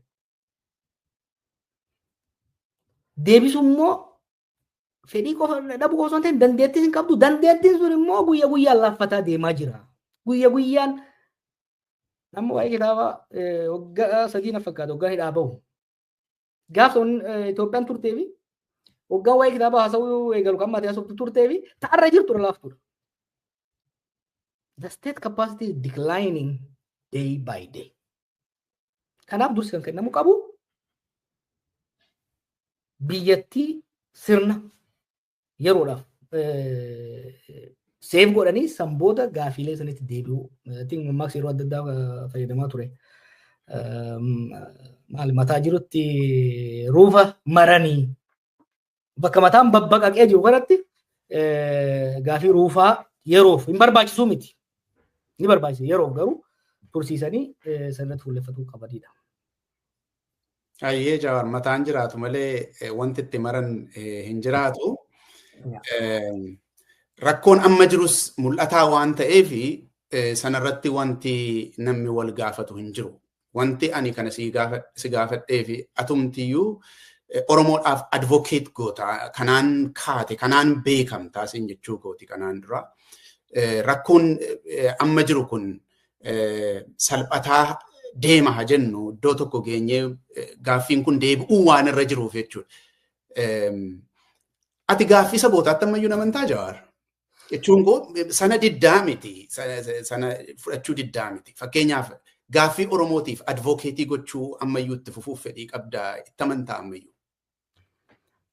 Deebisuu immoo fedhii qofa dhabuu osoo hin ta'in dandeettis hin qabdu. Dandeettiin sun immoo guyya guyyaan laaffataa deemaa jira. Guyya guyyaan amma waa'ee kitaaba waggaa 3 na fakkaata waggaa hidhaa bahu. Gaafa Itoophiyaan turtee fi waggaa waa'ee kitaaba haasawuu eegalu kan maatii haasoftu turtee fi ta'arra jirtu laaftuudha. The state capacity is declining day by day. Kanaaf dursi kan kennamu qabu biyyattii sirna yeroodhaaf save godhanii san booda gaafiilee sanitti deebi'uu. Mammaaksa yeroo adda addaa fayyadamaa ture. Maal, mataa jirutti ruufa maranii, bakka mataan babbaqaqee jiru kanatti gaafii ruufaa yeroof hin barbaachisuu miti. Ni barbaachisa, yeroof garuu tursiisanii sanirratti fuulleffatuu qabanidha. Ayyee Jawaar, mataan jiraatu malee wanti itti maran hin jiraatu. Rakkoon amma jirus mul'ataa waan ta'eef sanarratti wanti namni wal gaafatu hin jiru. Wanti ani kana si gaafadhee fi atumtiyyuu Oromoodhaaf advocate goota, kanaan kaate, kanaan beekamtaa siin jechuu gooti kanaan dura. Rakkoon amma jiru kun salphataa deema haa jennu, iddoo tokko geenyee gaaffiin kun deebi'uu waan irra jiruuf jechuudha. Ati gaaffii sabootaatti ammayyuu namantaa, Jawaar? Jechuun koo sana diddaa miti, sana fudhachuu diddaa miti. Fakkeenyaaf gaaffii Oromootiif advocate gochuu ammayyuu itti fufuuf fedhii qabdaa, itti amantaa ammayyuu?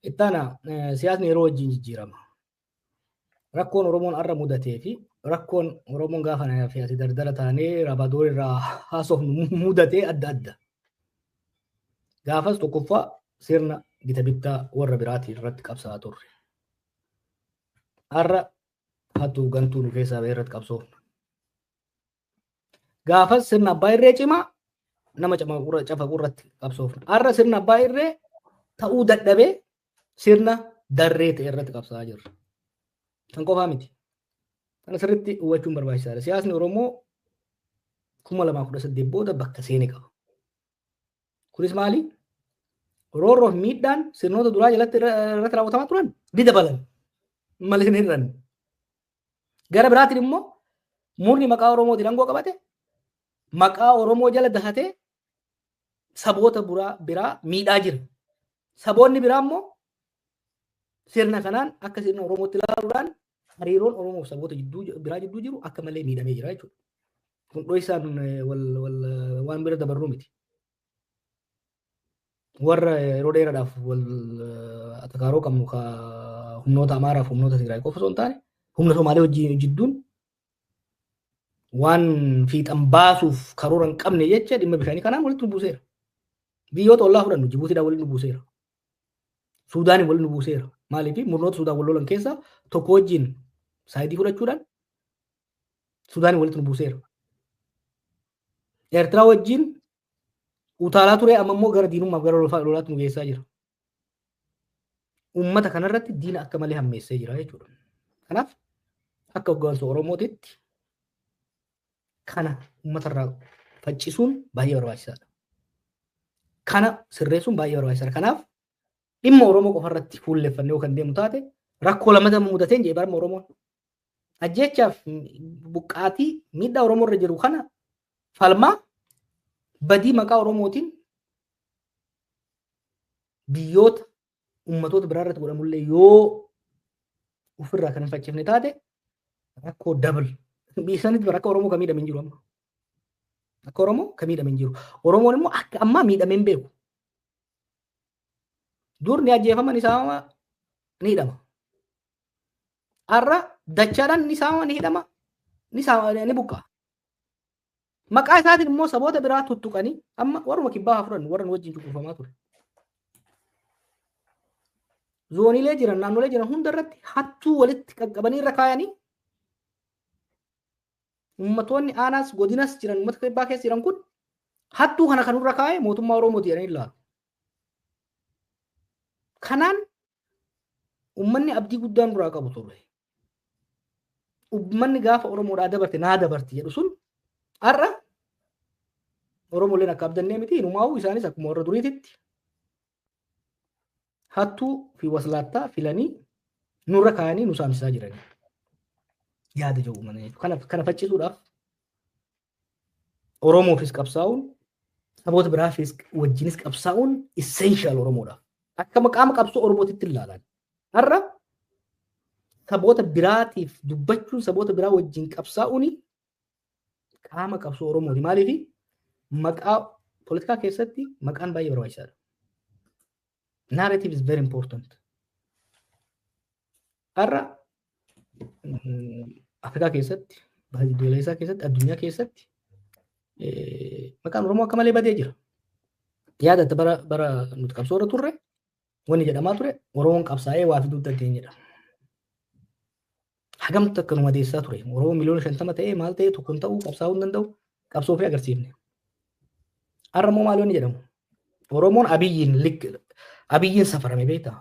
Ittaana, siyaasni yeroo wajjin jijjiirama. Rakkoon Oromoon har'a mudatee fi rakkoon Oromoon gaafa na fi ati dardara taanee rabadoor irraa haasofnu mudatee adda adda. Gaafas tokkoffaa sirna gita bittaa warra biraatiin irratti qabsaa'aa turre. Har'a hattuu gantuu nu keessaa bahee irratti qabsoofna. Gaafas sirna abbaa irree cimaa Nama cafaquu irratti qabsoofna. Har'a sirna abbaa irree ta'uu dadhabee sirna darree ta'e irratti qabsaa'aa jirra. Kan qofaa miti. Kana sirriitti hubachuun barbaachisaadha. Siyaasni Oromoo 2018 booda bakka seene qaba. Kunis maali? Roorroo fi miidhaan sirnoota duraa jalatti irratti raawwatamaa turan ni dabalan malee hin hir'anne. Gara biraatiin immoo murni maqaa Oromootiin aangoo qabate maqaa Oromoo jala dahatee saboota biraa miidhaa jira. Saboonni biraa immoo sirna kanaan akka sirna Oromootti ilaaluudhaan hariiroon Oromoo fi saboota biraa jidduu jiru akka malee miidhamee jira jechuudha. Kun dhoksaan waan bira dabarruu miti. Warra yeroo dheeraadhaaf wal atakaaroo qabnu humnoota Amaaraa fi humnoota Tigraay qofa osoo hin taane humna Somaalee wajjin jidduun waan fiixan baasuuf karoora hin qabne jecha dhimma bishaanii kanaan walitti nu buuseera. Biyyoota ollaa fudhannu Jibuutiidhaan walitti nu buuseera. Suudaaniin walitti nu buuseera. Maaliif murnoota Suudaan wal lolan keessaa tokko wajjin side fudhachuudhaan Suudaaniin walitti nu buuseera. Eertiraa wajjin utaalaa ture, amma immoo gara diinummaaf gara lolaatti nu geessaa jira. Uummata kanarratti diina akka malee hammeessee jira jechuudha. Kanaaf akka hoggansa Oromootitti kana uummatarraa faccisuun baay'ee barbaachisaadha. Kana sirreessuun baay'ee barbaachisaadha. Kanaaf dhimma Oromoo qofarratti fuulleffannee yoo kan deemu taate rakkoo lamata mudateen jedhee barma Oromoon. Ajjeechaaf buqqaatii miidhaa Oromoo irra jiru kana falmaa badii maqaa Oromootiin biyyoota ummatoota biraa irratti godhamullee yoo ofirraa kan hin faccifne taate rakkoo double. Biyya sanitti akka Oromoo kan miidhame hin jiru amma. Akka Oromoo kan miidhame hin jiru. Oromoon immoo akka ammaa miidhamee hin beeku. Dur ni ajjeefama, ni saamama, ni hidhama. Har'a dachaadhaan ni saamama, ni hidhama, ni saamama, ni buqqaa. Maqaa isaatiin immoo saboota biraa tuttuqanii amma warruma kibbaa haa fudhannu, warra nu wajjin cunqurfamaa ture. Zooniilee jiran, naannolee jiran hunda irratti hattuu walitti qaqqabanii irra kaayanii ummatoonni aanaas godinas jiran, uummata kibbaa keessa jiran kun hattuu kana kan irra kaa'e mootummaa Oromooti jedhanii ilaalu. Kanaan uummanni abdii guddaan duraa qabu ture. Uummanni gaafa Oromoodhaa dabarte naa dabarti jedhu sun har'a Oromooleen akka abdannee miti, inumaa'uu isaanis akkuma warra duriititti hattuu fi waslaattaa filanii nurra kaayanii nu saamsisaa jiranii. Yaada jedhu uummata jechuudha. Kana faccisuudhaaf Oromoofis qabsaa'uun, saboota biraafis wajjinis qabsaa'uun essential Oromoodhaaf. Akka qaama qabsoo Oromootitti ilaalan. Har'a saboota biraatiif dubbachuun, saboota biraa wajjin qabsaa'uun qaama qabsoo Oromooti. Maaliif maqaa poolitikaa keessatti maqaan baay'ee barbaachisaadha. Narrative is very important. Har'a Afrikaa keessatti, baha giddugaleessaa keessatti, addunyaa keessatti maqaan Oromoo akka malee badee jira. Yaadatta, bara nuti qabsoo irra turre wanni jedhamaa ture Oromoon qabsaa'ee waa fiduu dandeenyedha. Hagamtu akka nu madeessaa ture. Oromoon miliyoona 50 ta'ee maal ta'ee tokko hin ta'uu, qabsaa'uu hin danda'u, qabsoo fi agarsiifne. Har'a immoo maal wanni jedhamu? Oromoon Abiyyiin Abiyyiin safarame beektaa?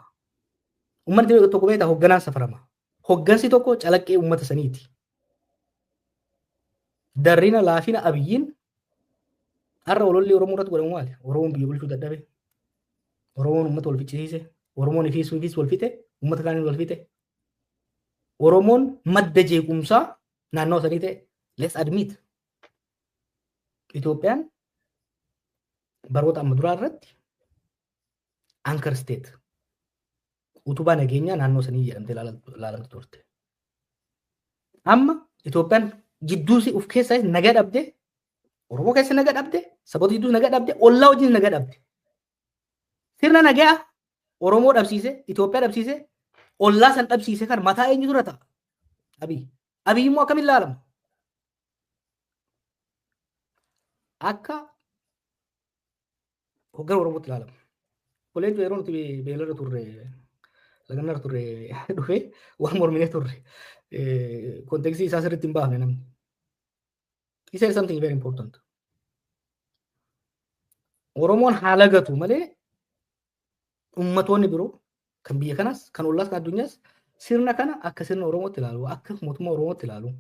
Uummanni tokko beektaa, hoogganaan safarama. Hoggansi tokko calaqqee uummata saniiti. Darrina laafina Abiyyiin har'a ololli Oromoo irratti godhamu maali? Oromoon biyya bulchuu dadhabe. Oromoon uummata wal ficcisiise. Oromoon ifiis ifiis wal fixe. Uummata kaaniin wal fixe. Oromoon madda jeequmsaa naannoo sanii ta'e, let's admit. Itoophiyaan baroota amma duraa irratti anchor state, utubaa nageenyaa naannoo sanii jedhamtee ilaalamtu turte. Amma Itoophiyaan jidduu of keessaa nagaa dhabde, Oromoo keessa nagaa dhabde, saboota jidduu nagaa dhabde, ollaa wajjin nagaa dhabde. Sirna nagaa Oromoo dhabsiise, Itoophiyaa dhabsiise, ollaa san dhabsiise kan mataa eenyu dura ta'a? Abiy. Abiy immoo akkamiin ilaalama? Akka hoggana Oromootti ilaalama. Oleencu yeroo nuti beelarra turre, lagannarra turre dhufee waan morminee turre context isaa sirriitti hin baafne namni. He said something very important. Oromoon haala gatu malee ummatoonni biroo kan biyya kanaas kan ollaas kan addunyaas sirna kana akka sirna Oromootti ilaalu, akka mootummaa Oromootti ilaalu.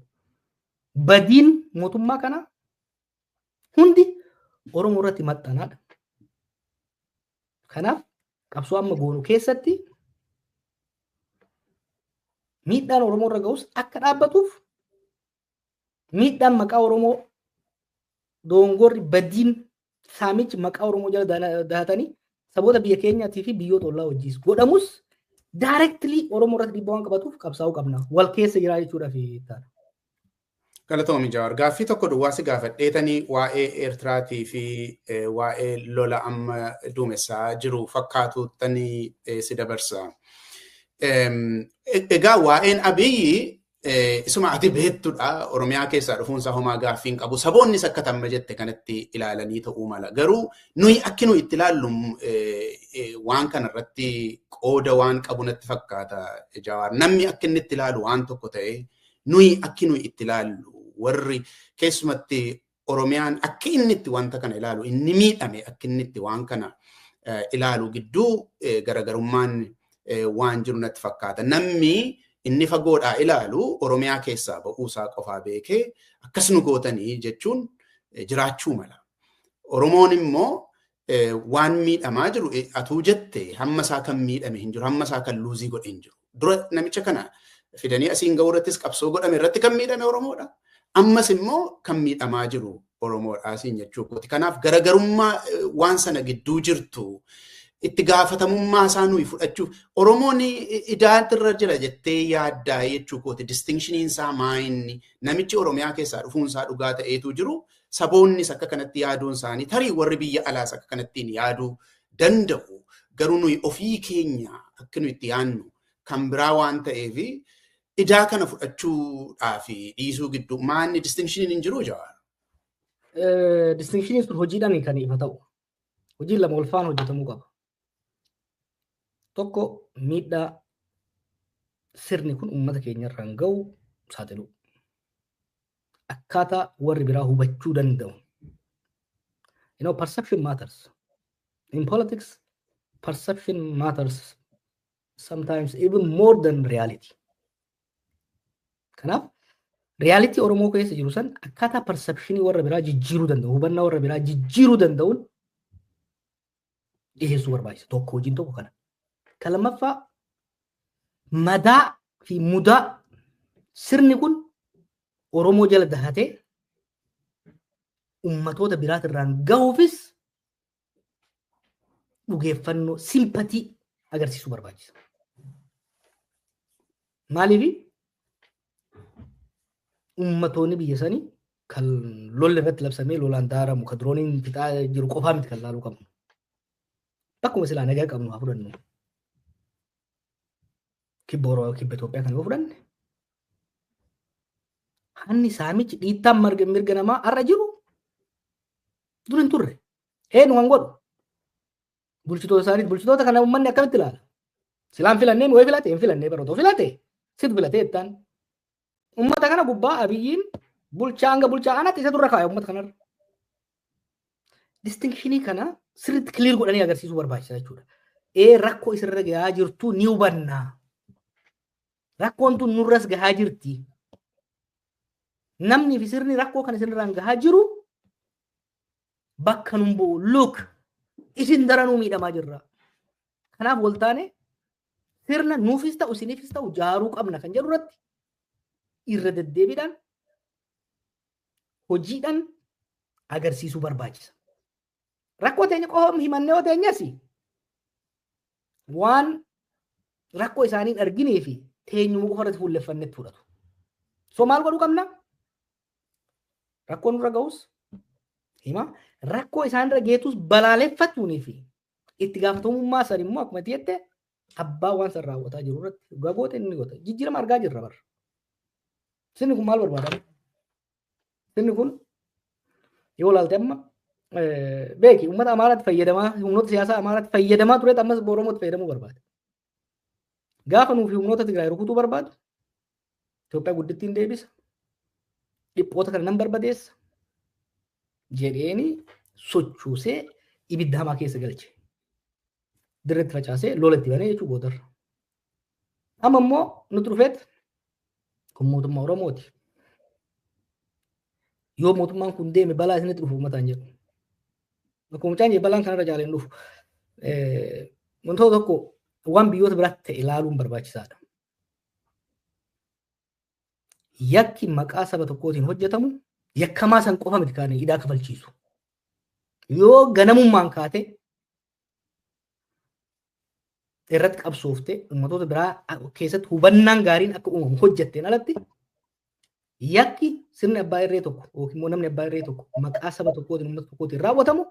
Badiin mootummaa kana hundi Oromoo irratti maxxanaadha. Kanaaf qabsoo amma goonu keessatti miidhaan Oromoo irra ga'us akka dhaabbatuuf miidhaan maqaa Oromoo dongorri badiin saamichi maqaa Oromoo jala dahatanii saboota biyya keenyaatii fi biyyoota ollaa wajjis godhamus directly Oromoo irratti dhiibbaa waan qabatuuf qabsaa'uu qabna. Wal keessa jira jechuudhaaf ta'a. Galatoomi Jawaar. Gaaffii tokko duwwaa si gaafadheetanii waa'ee Eertiraatii fi waa'ee lola amma duumessaa jiru fakkaatuttanii si dabarsa. Egaa waa'een Abiyyi isuma ati beektudha. Oromiyaa keessaa dhufuunsaa homaa gaaffii hin qabu. Saboonnis akka tamma jette kanatti ilaalanii ta'uu mala. Garuu nuyi akki nuyi itti ilaallu waan kanarratti qooda waan qabu natti fakkaata Jawaar. Namni akka inni itti ilaalu waan tokko ta'e nuyi akki nuyi itti ilaallu warri keessumatti Oromiyaan akki inni itti wanta kana ilaalu inni miidhame akki inni itti waan kana ilaalu gidduu garaagarummaan waan jiru natti fakkaata. Namni inni fagoodhaa ilaalu Oromiyaa keessaa ba'uusaa qofaa beekee akkas nu gootanii jechuun jiraachuu mala. Oromoon immoo waan miidhamaa jiru atuu jette hamma isaa kan miidhame hin jiru, hamma isaa kan luuzii godhe hin jiru. Dura namicha kana fidanii asiin ga'uu irrattis qabsoo godhame irratti kan miidhame Oromoodha. Ammas immoo kan miidhamaa jiru Oromoodha asiin jechuu kooti. Kanaaf garaagarummaa waan sana gidduu jirtu itti gaafatamummaa isaa nuyi fudhachuuf Oromoon idaatirra jira jettee yaaddaa jechuu kooti. Distinctioniin isaa maayinni namichi Oromiyaa keessaa dhufuun isaa dhugaa ta'eetu jiru. Saboonnis akka kanatti yaaduun isaanii tarii warri biyya alaas akka kanattiin yaaduu danda'u. Garuu nuyi ofii keenya akka nuyi itti yaadnu kan biraa waan ta'eef idaa kana fudhachuudhaa fi dhiisuu gidduu maanni distinctioniin hin jiru Jawaar. Distinctioniin sun hojiidhaan kan ifa ta'u. Hojiin lama wal faana hojjetamuu qaba. Tokko miidhaa sirni kun uummata keenya irraan ga'u saaxilu. Akkaataa warri biraa hubachuu danda'u. You know, perception matters. In politics, perception matters sometimes even more than reality. Kanaaf reality Oromoo keessa jiru san akkaataa perceptionii warra biraa jijjiiruu danda'u, hubannaa warra biraa jijjiiruu danda'uun dhiyeessuu barbaachisa. Tokko hojiin tokko kana. Kan lammaffaa madaa fi mudaa sirni kun Oromoo jala dahatee ummatoota biraatirraan gahuufis dhugeeffannoo sympathy agarsiisuu barbaachisa. Maaliif ummatoonni biyya sanii kan lolli irratti labsamee lolaan daaramu kan dirooniin fixaa jiru qofaa miti kan laaluu qabnu. Bakkuma silaa nagaa qabnu haa fudhannu. Kibba Oromoo kibba Itoophiyaa kan yoo fudhanne hanni saamichi dhiittaan mirga namaa har'a jiru dur hin turre. Eenyu kan godhu? Bulchitoota isaanii bulchitoota kana uummanni akkamitti ilaala? Silaan filannee wayii filate hin filannee baratoo filate situ filate jettaan. Uummata kana gubbaa Abiyyiin bulchaa hanga bulchaa aanaatti isa durra kaaya uummata kanarra. Distinctionii kana sirriitti clear godhanii agarsiisuu barbaachisa jechuudha. Ee rakkoo isirra gahaa jirtu ni hubanna. Rakkoon tun nurras gahaa jirti. Namni fi sirni rakkoo kana isinirraan gahaa jiru bakka nun bu'u. Look, isin daranuu miidhamaa jirra. Kanaaf wal taane sirna nuufis ta'u isiniifis ta'u jaaruu qabna kan jedhu irratti irra deddeebiidhaan hojiidhaan agarsiisuu barbaachisa. Rakkoo teenya qofa himannee yoo teenyas waan rakkoo isaanii arginee fi teenyuma qofa irratti fuulleffannetti fudhatu. So maal godhuu qabna? Rakkoo nurra ga'us hima rakkoo isaanirra geetus balaaleffachuunii fi itti gaafatamummaa san immoo akkuma jette abbaa waan san raawwataa jiru irratti gagoota inni goota. Jijjiirama argaa jirra barra. Sirni kun maal barbaada? Sirni kun yoo ilaalte amma beeki uummata Amaaraatti fayyadamaa humnoota siyaasaa Amaaraatti fayyadamaa tureet ammas Oromootti fayyadamuu barbaada. Gaafa nuufi humnoota Tigraay rukutuu barbaadu Itoophiyaa guddittiin deebisa. Dhiphoota kana nan barbadeessa jedheeni sochoosee ibidda hamaa keessa galche. Dirreetti facaasee lola itti banee jechuu boodarra. Amma immoo nuti dhufeet kun mootummaa Oromooti. Yoo mootummaan kun deeme balaa isinitti dhufu uummataan jedhu. Akkuma mucaan jedhe balaan kanarra caalee hin dhufu. Wantoota tokko waan biyyoota biraatti ta'e ilaaluun barbaachisaadha. Yakki maqaa saba tokkootiin hojjetamu yakkamaa san qofa miti kan idaa kafalchiisu. Yoo ganamummaan kaate irratti qabsoofte uummattoota biraa keessatti hubannaan gaariin akka uumamu hojjetteen alatti yakki sirni abbaa irree tokko yookiin immoo namni abbaa irree tokko maqaa saba tokkootiin uummata tokkootiin raawwatamu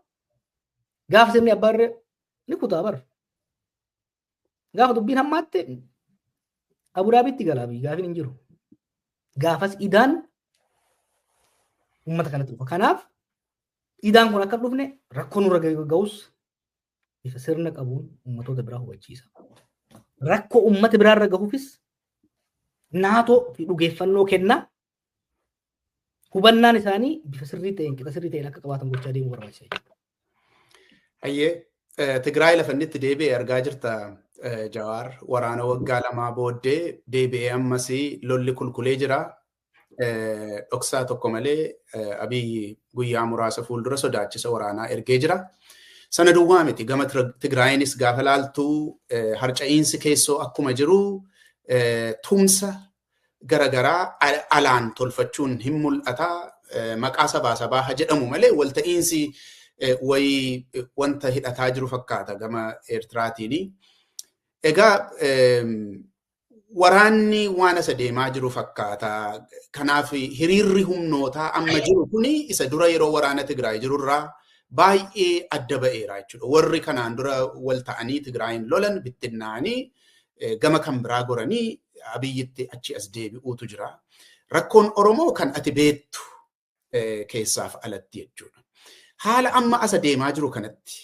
gaafa sirni abbaa irree ni kutaa bara. Gaafa dubbiin hammaatte Abudaabiitti galaa biyyi gaafiin hin jiru. Gaafas idaan uummata kanatti dhufa. Kanaaf idaan kun akka dhufne rakkoo nurra ga'us bifa sirna qabuun uummattoota biraa hubachiisa. Rakkoo uummata biraarra gahuufis naatoo fi dhugeeffannoo kennaa hubannaan isaanii bifa sirrii ta'een qixa sirrii ta'een akka qabaatan gochaa deemuu barbaachisa jechuudha. Hayyee Tigraay lafa inni itti deebi'e argaa jirta Jawaar waraana waggaa lamaa booddee deebi'ee ammas lolli kulkulee jira. Dhoksaa tokko malee Abiyyi guyyaa muraasa fuuldura sodaachisa waraanaa ergee jira. Sana duwwaa miti gama Tigraayinis gaafa laaltu harca'iinsi keessoo akkuma jiru tumsa garagaraa alaan tolfachuun hin mul'ata. Maqaa sabaa sabaa haa jedhamu malee walta'iinsi wayii wanta hidhataa jiru fakkaata gama Eertiraatiini. Egaa waraanni waan asa deemaa jiru fakkaata. Kanaaf hiriirri humnootaa amma jiru kuni isa dura yeroo waraana Tigraay jirurraa baay'ee adda ba'eera jechuudha. Warri kanaan dura wal ta'anii Tigraayin lolan bittinnaa'anii gama kan biraa goranii Abiyyitti achi as deebi'uutu jira. Rakkoon Oromoo kan ati beektu keessaaf alatti jechuudha. Haala amma asa deemaa jiru kanatti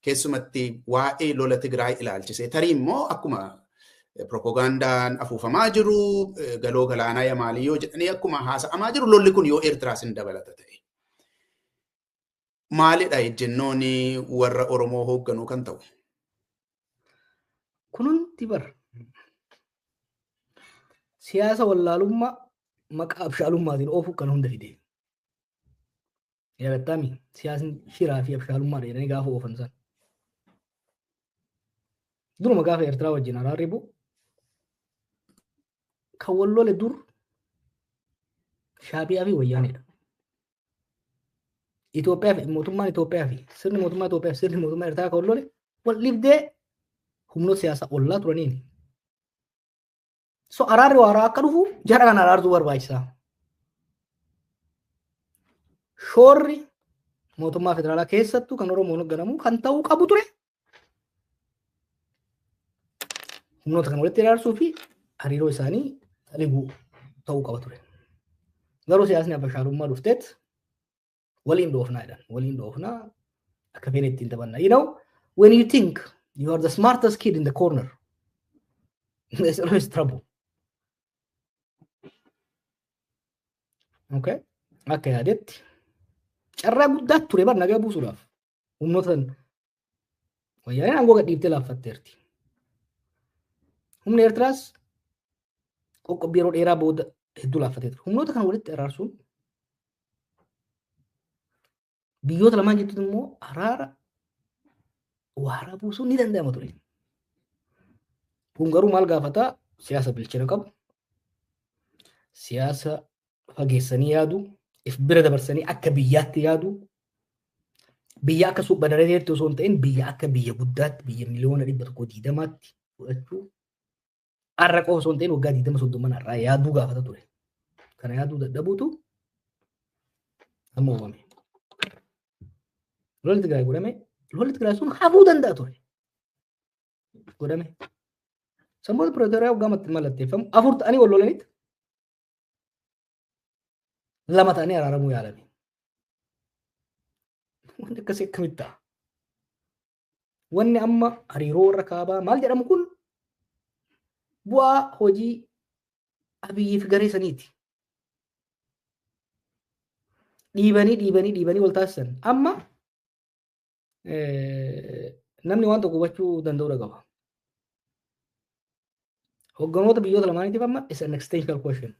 keessumatti waa'ee lola Tigraay ilaalchisee tarii immoo akkuma propagandaan afuufamaa jiru galoo galaanaa Yamaalii yoo jedhanii akkuma haasa'amaa jiru lolli kun yoo Eertiraas hin dabalata ta'e. Maalidha ejjennoon warra Oromoo hoogganuu kan ta'u? Kun hundi bara siyaasa wallaalummaa maqaa abshaalummaatiin oofuu kan hunda fide. Yaadattami siyaasni shiraa fi abshaalummaadha jedhanii gaafa oofan san. Duruma gaafa Eertiraa wajjin araarri bu'u kan wal lole dur Shaabiyaa fi Wayyaanedha. Itoophiyaa fi mootummaan Itoophiyaa fi sirni mootummaa Itoophiyaa fi sirni mootummaa Eertiraa kan wal lole wal dhibdee humnoota siyaasaa ollaa turaniini. So araarri waaraa akka dhufu jara kana araarsuu barbaachisaa. Shoorri mootummaa federaalaa keessattuu kan Oromoon hoogganamu kan ta'uu qabu ture. Humnoota kana walitti araarsuu fi hariiroo isaanii taliguu ta'uu qaba ture. Garuu siyaasni abashaalummaa dhufteet waliin dhoofnaa jedhan. Waliin dhoofnaa akka feene ittiin taphanna. You know, when you think you are the smartest kid in the corner, there's always trouble. Okay? Akka yaadetti carraa guddaa ture bar nagaa buusuudhaaf humnoota Wayyaaneen aangoo gadhiiftee laaffatteerti. Humni Eertiraas qoqqobbii yeroo dheeraa booda hedduu laaffatee ture. Humnoota kana walitti araarsuun biyyoota lamaan jidduutti immoo araara waaraa buusuun ni danda'ama ture. Kun garuu maal gaafataa? Siyaasa bilchina qabu, siyaasa fageessanii yaadu, if bira dabarsanii akka biyyaatti yaadu, biyya akka suuphadareetti osoo hin ta'in biyya akka biyya guddaatti biyya 120,000,000 fudhachuu har'a qofa osoo hin ta'in waggaa 20-30 har'aa yaaduu gaafata ture. Kana yaaduu dadhabuutu amma uumame. Lolli Tigraay godhame, lolli Tigraay sun hafuu danda'a ture. Godhame. Sammoota Piretooriyaa waggaa mallatteeffamu 4 ta'anii wal lolanitti 2 ta'anii araaramuu yaalame. Wanti akkasii akkamitti ta'a? Wanni amma hariiroo warra kaabaa maal jedhamu kun bu'aa hojii Abiyyi fi garee saniiti. Dhiibanii dhiibanii dhiibanii wal taasisan. Amma Namni waan tokko hubachuu danda'uudha qaba. Hogganoota biyyoota lamaaniitiif amma is an existential question.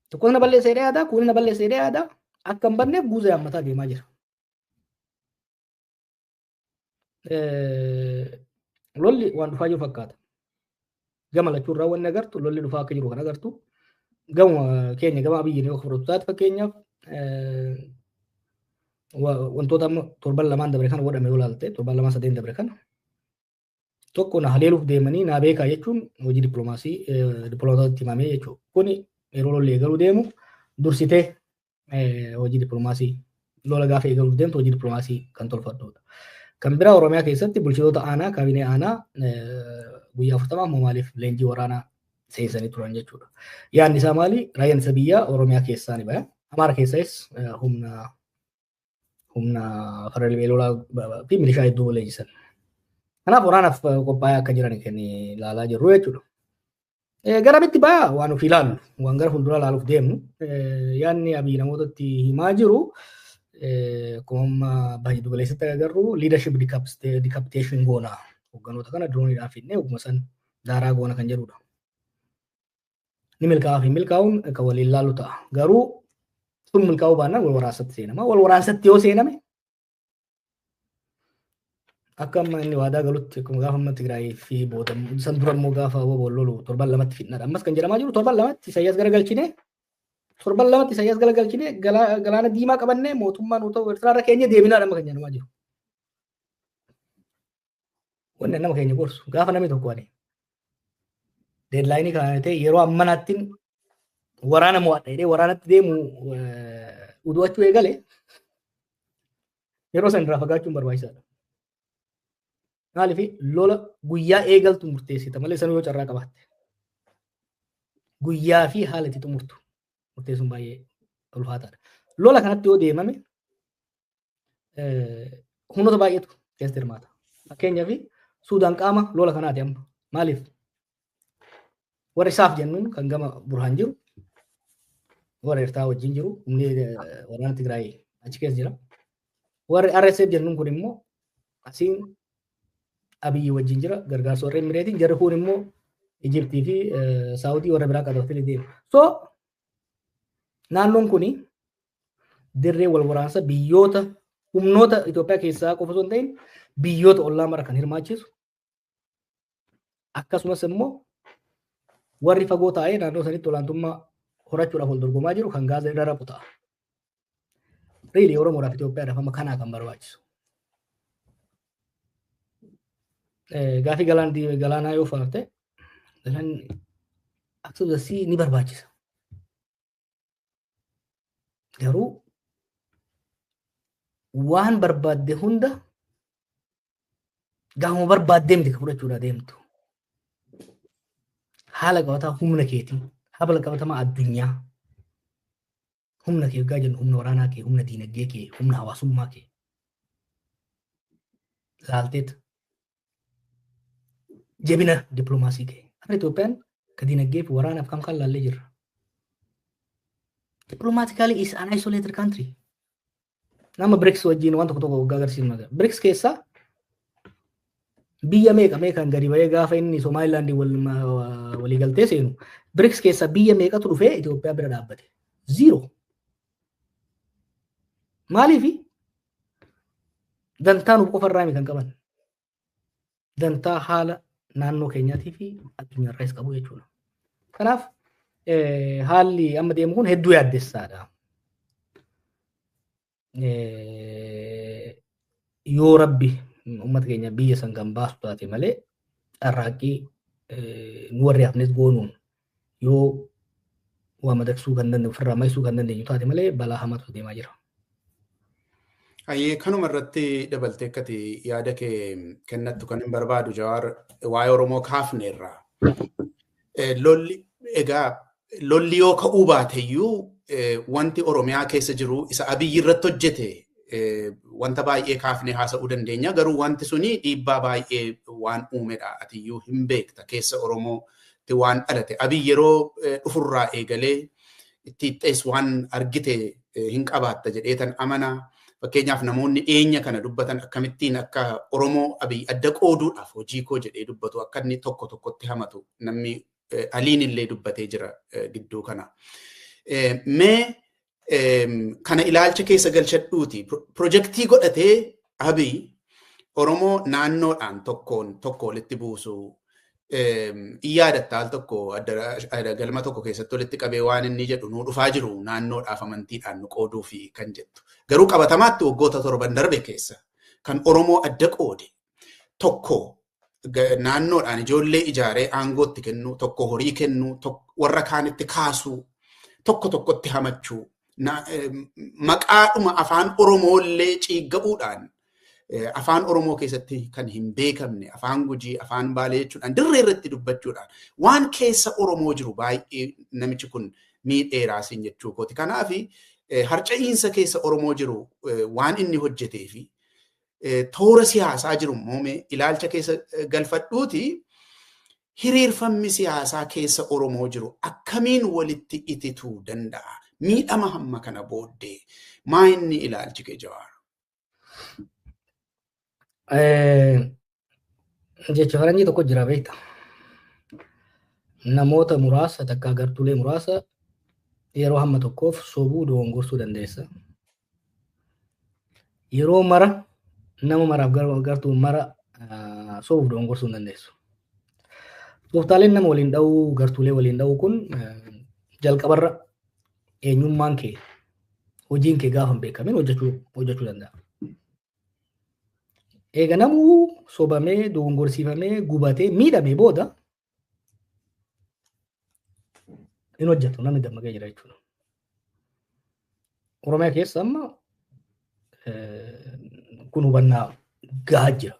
Tokko na balleessa jedhee yaada, kuuni na balleessa jedhee yaada, akka hin badneef guuza yaammataa deemaa jira. Lolli waan dhufaa jiru fakkaata. Gama lachuurraa wanni agartu lolli dhufaa akka jiru kan agartu. Gama keenya gama Abiyyiin yoo fudhatu taate fakkeenyaaf wantoota amma torban lamaan dabre kana godhame yoo ilaalte torban lamaan sadeen dabre kana tokko na haleeluuf deemanii naa beekaa jechuun hojii dippiloomaasii dippiloomaatatti himamee jechuudha. Kuni yeroo lolli eegaluu deemu dursitee hojii dippiloomaasii lola gaafa eegaluuf deemtu hojii dippiloomaasii kan tolfadhudha. Kan biraa Oromiyaa keessatti bulchitoota aanaa kaabinee aanaa guyyaa 40 ammoo maaliif leenjii waraanaa seensanii turan jechuudha. Yaadni isaa maali? Raayyaan ittisa biyyaa Oromiyaa keessaa ni baya. Amaara keessas humna farra lolaa fi milishaa hedduu leenjisan. Kanaaf waraanaaf qophaa'ee akka jiran kan ilaalaa jirru jechuudha. Garamitti baya waan ofii ilaallu, waan gara fuulduraa ilaaluuf deemnu, yaadni Abiy namootatti himaa jiru akkuma amma baay'ee galeessatti agarru leadership decapitation goona. Hogganoota kana dirooniidhaan fidnee oguma san daaraa goona kan jedhudha. Ni milkaa'aa fi milkaa'uun kan waliin ilaallu ta'a. Garuu sun milkaa'uu baannaan wal waraansatti seenama. Wal waraansatti yoo seename akka amma inni waadaa galutti akkuma gaafa amma Tigraay fi booda san dura immoo gaafa WBOn lolu torban lamatti fidnadha. Ammas kan jedhamaa jiru torban lamatti Isaayyaas garagalchine torban lamatti Isaayyaas garagalchine galaana diimaa qabannee mootummaa nu ta'u Eertiraa irra keenya deebinaadha amma kan jedhamaa jiru. Wanni nama keenya gorsu gaafa namni tokko ani deedlaayinii kaa'atee yeroo ammanaatti waraana mo'adha jedhee waraanatti deemu udu'achuu eegale yeroo san irraa fagaachuun barbaachisaadha. Maaliif lola guyyaa eegaltu murteessita malee sanuu yoo carraa qabaatte. Guyyaa fi haala itti xumurtu murteessuun baay'ee ulfaataadha. Lola kanatti yoo deemame humnoota baay'eetu keessatti hirmaata. Fakkeenyaaf Suudaan qaama lola kanaati amma. Maaliif? Warri isaaf jennuun kan gama Burhaan jiru, warra Eertiraa wajjin jiru, humni waraana Tigraay achi keessa jira. Warri RSF jennuun kun immoo asiin Abiyyi wajjin jira, gargaarsa warra Emireetiin, jarri kun immoo Ijiptii fi Saawudii warra biraa qabatanii deemu. So naannoon kuni dirree wal waraansa biyyoota humnoota Itoophiyaa keessaa qofa osoo hin ta'in biyyoota ollaa mara kan hirmaachisu akkasumas immoo warri fagoo taa'ee naannoo sanitti olaantummaa horachuudhaaf wal dorgomaa jiru kan Gaazaa irra rabu ta'a. Riilii Oromoodhaaf Itoophiyaadhaaf amma kanaa kan barbaachisu. Gaafii galaanaa yoo faarte galaanni access ni barbaachisa. Garuu waan barbaadde hunda gaafuma barbaaddee miti kan fudhachuudhaa deemtu. Haala qabataa humna keetii, haala qabatamaa addunyaa, humna kee yoggaa jennu humna waraanaa kee, humna diinagdee kee, humna hawaasummaa kee laalteet jabina dippiloomaasii kee. Har'a Itoophiyaan ka diinagdee fi waraanaaf kam kan laallee jirra. Diplomatically is an isolated country. Nama BRICS wajjin waan tokko tokko waggaa agarsiifnu. BRICS keessaa biyya meeqa meeqaan gadi bahee gaafa inni Somaalilaand walii galtee seenu BRICS keessaa biyya meeqatu dhufee Itoophiyaa bira dhaabbate? Zero. Maaliifi dantaa nuuf qofa irraa kan qaban. Dantaa haala naannoo keenyaatii fi addunyaarraas qabu jechuudha. Kanaaf haalli amma deemu kun hedduu yaaddessaadha. Yoo rabbi uummata keenya biyya san kan baasu taate malee carraaqqii nu warri hafnes goonuun yoo waa madaqsuu kan dandeenyu ofirraa maqsuu kan dandeenyu taate malee balaa hamaatu deemaa jira. Ayyee kanuma irratti dabaltee akkati yaada kee kennattu kan hin barbaadu Jawaar waa'ee Oromoo kaafneerra. Lolli egaa lolli yoo ka'uu baateyyuu wanti Oromiyaa keessa jiru isa Abiyyi irratti hojjete wanta baay'ee kaafnee haasa'uu dandeenya. Garuu wanti suni dhiibbaa baay'ee waan uumedha. Atiyyuu hin beekta keessa Oromootti waan dhalate. Abiyyi yeroo dhufurraa eegalee itti hixxees waan argite hin qabaatta jedheetan amana. Fakkeenyaaf namoonni dhiyeenya kana dubbatan akkamittiin akka Oromoo Abiy adda qooduudhaaf hojii koo jedhee dubbatu akka inni tokko tokkotti hamatu namni Aliin illee dubbatee jira gidduu kana. Mee kana ilaalcha keessa galchadhuuti pirojektii godhatee Abiy Oromoo naannoodhaan tokkoon tokko walitti buusu yaadatta al tokko galma tokko keessatti walitti qabee waan inni jedhu nu dhufaa jiru naannoodhaaf amantiidhaan nu qooduu fi kan jettu. Garuu qabatamaatti waggoota 7 darbe keessa kan Oromoo adda qoode tokko naannoodhaan ijoollee ijaaree aangootti kennu, tokko horii kennu, warra kaanitti kaasuu, tokko tokkotti hamachuu, maqaadhuma afaan Oromoollee ciigga'uudhaan afaan Oromoo keessatti kan hin beekamne afaan Gujii, afaan Baalee jechuudhaan dirree irratti dubbachuudhaan waan keessa Oromoo jiru baay'ee namichi kun miidheeraa siin jechuu kooti. Kanaaf harca'iinsa keessa Oromoo jiru waan inni hojjetee fi toora siyaasaa jiru immoo ilaalcha keessa galfadhuuti hiriirfamni siyaasaa keessa Oromoo jiru akkamiin walitti itituu danda'a? Miidhama hamma kana booddee maa inni ilaalchi kee Jawaar? Jecha faranjii tokko jira beekta. Namoota muraasa takka gartuulee muraasa yeroo hamma tokkoof sobuu dogongorsuu dandeessa. Yeroo mara nama maraaf gartuu mara sobuuf dogongorsuu hin dandeessu. Tooftaaleen nama waliin dha'uu gartuulee waliin dha'uu kun jalqabarra eenyummaan kee hojiin kee gaafa hin beekamin hojjechuu danda'a. Eega namuu sobamee, dogongorsiifamee, gubatee, miidhamee booda hin hojjetu namni dammaqee jira jechuudha. Oromiyaa keessa amma kun hubannaa gahaa jira.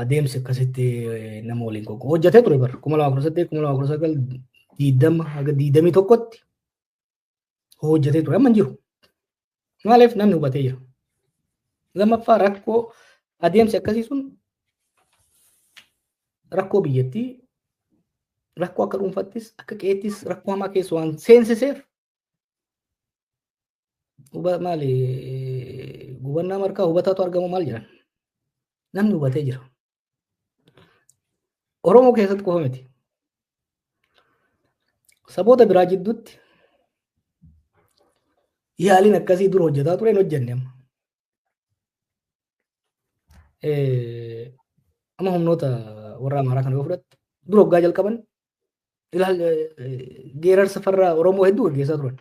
Adeemsi akkasitti nama waliin qoqqoo hojjetee ture bara 2018, 2019, 20 haga 21tti hojjetee ture amma hin jiru. Maaliif namni hubatee jira. Lammaffaa rakkoo adeemsi akkasii sun rakkoo biyyattii rakkoo akka dhuunfattis akka qe'eettis rakkoo hamaa keessa waan seensiseef maali gubannaa markaa hubataatu argamu maal jedhan namni hubatee jira. Oromoo keessatti qofa miti. Saboota biraa jidduutti yaaliin akkasii dura hojjetaa ture hin hojjenne amma. Amma humnoota warra Amaaraa kana yoo fudhatte dura waggaa jalqaban geerarsa farra Oromoo hedduu gaggeessaa turan.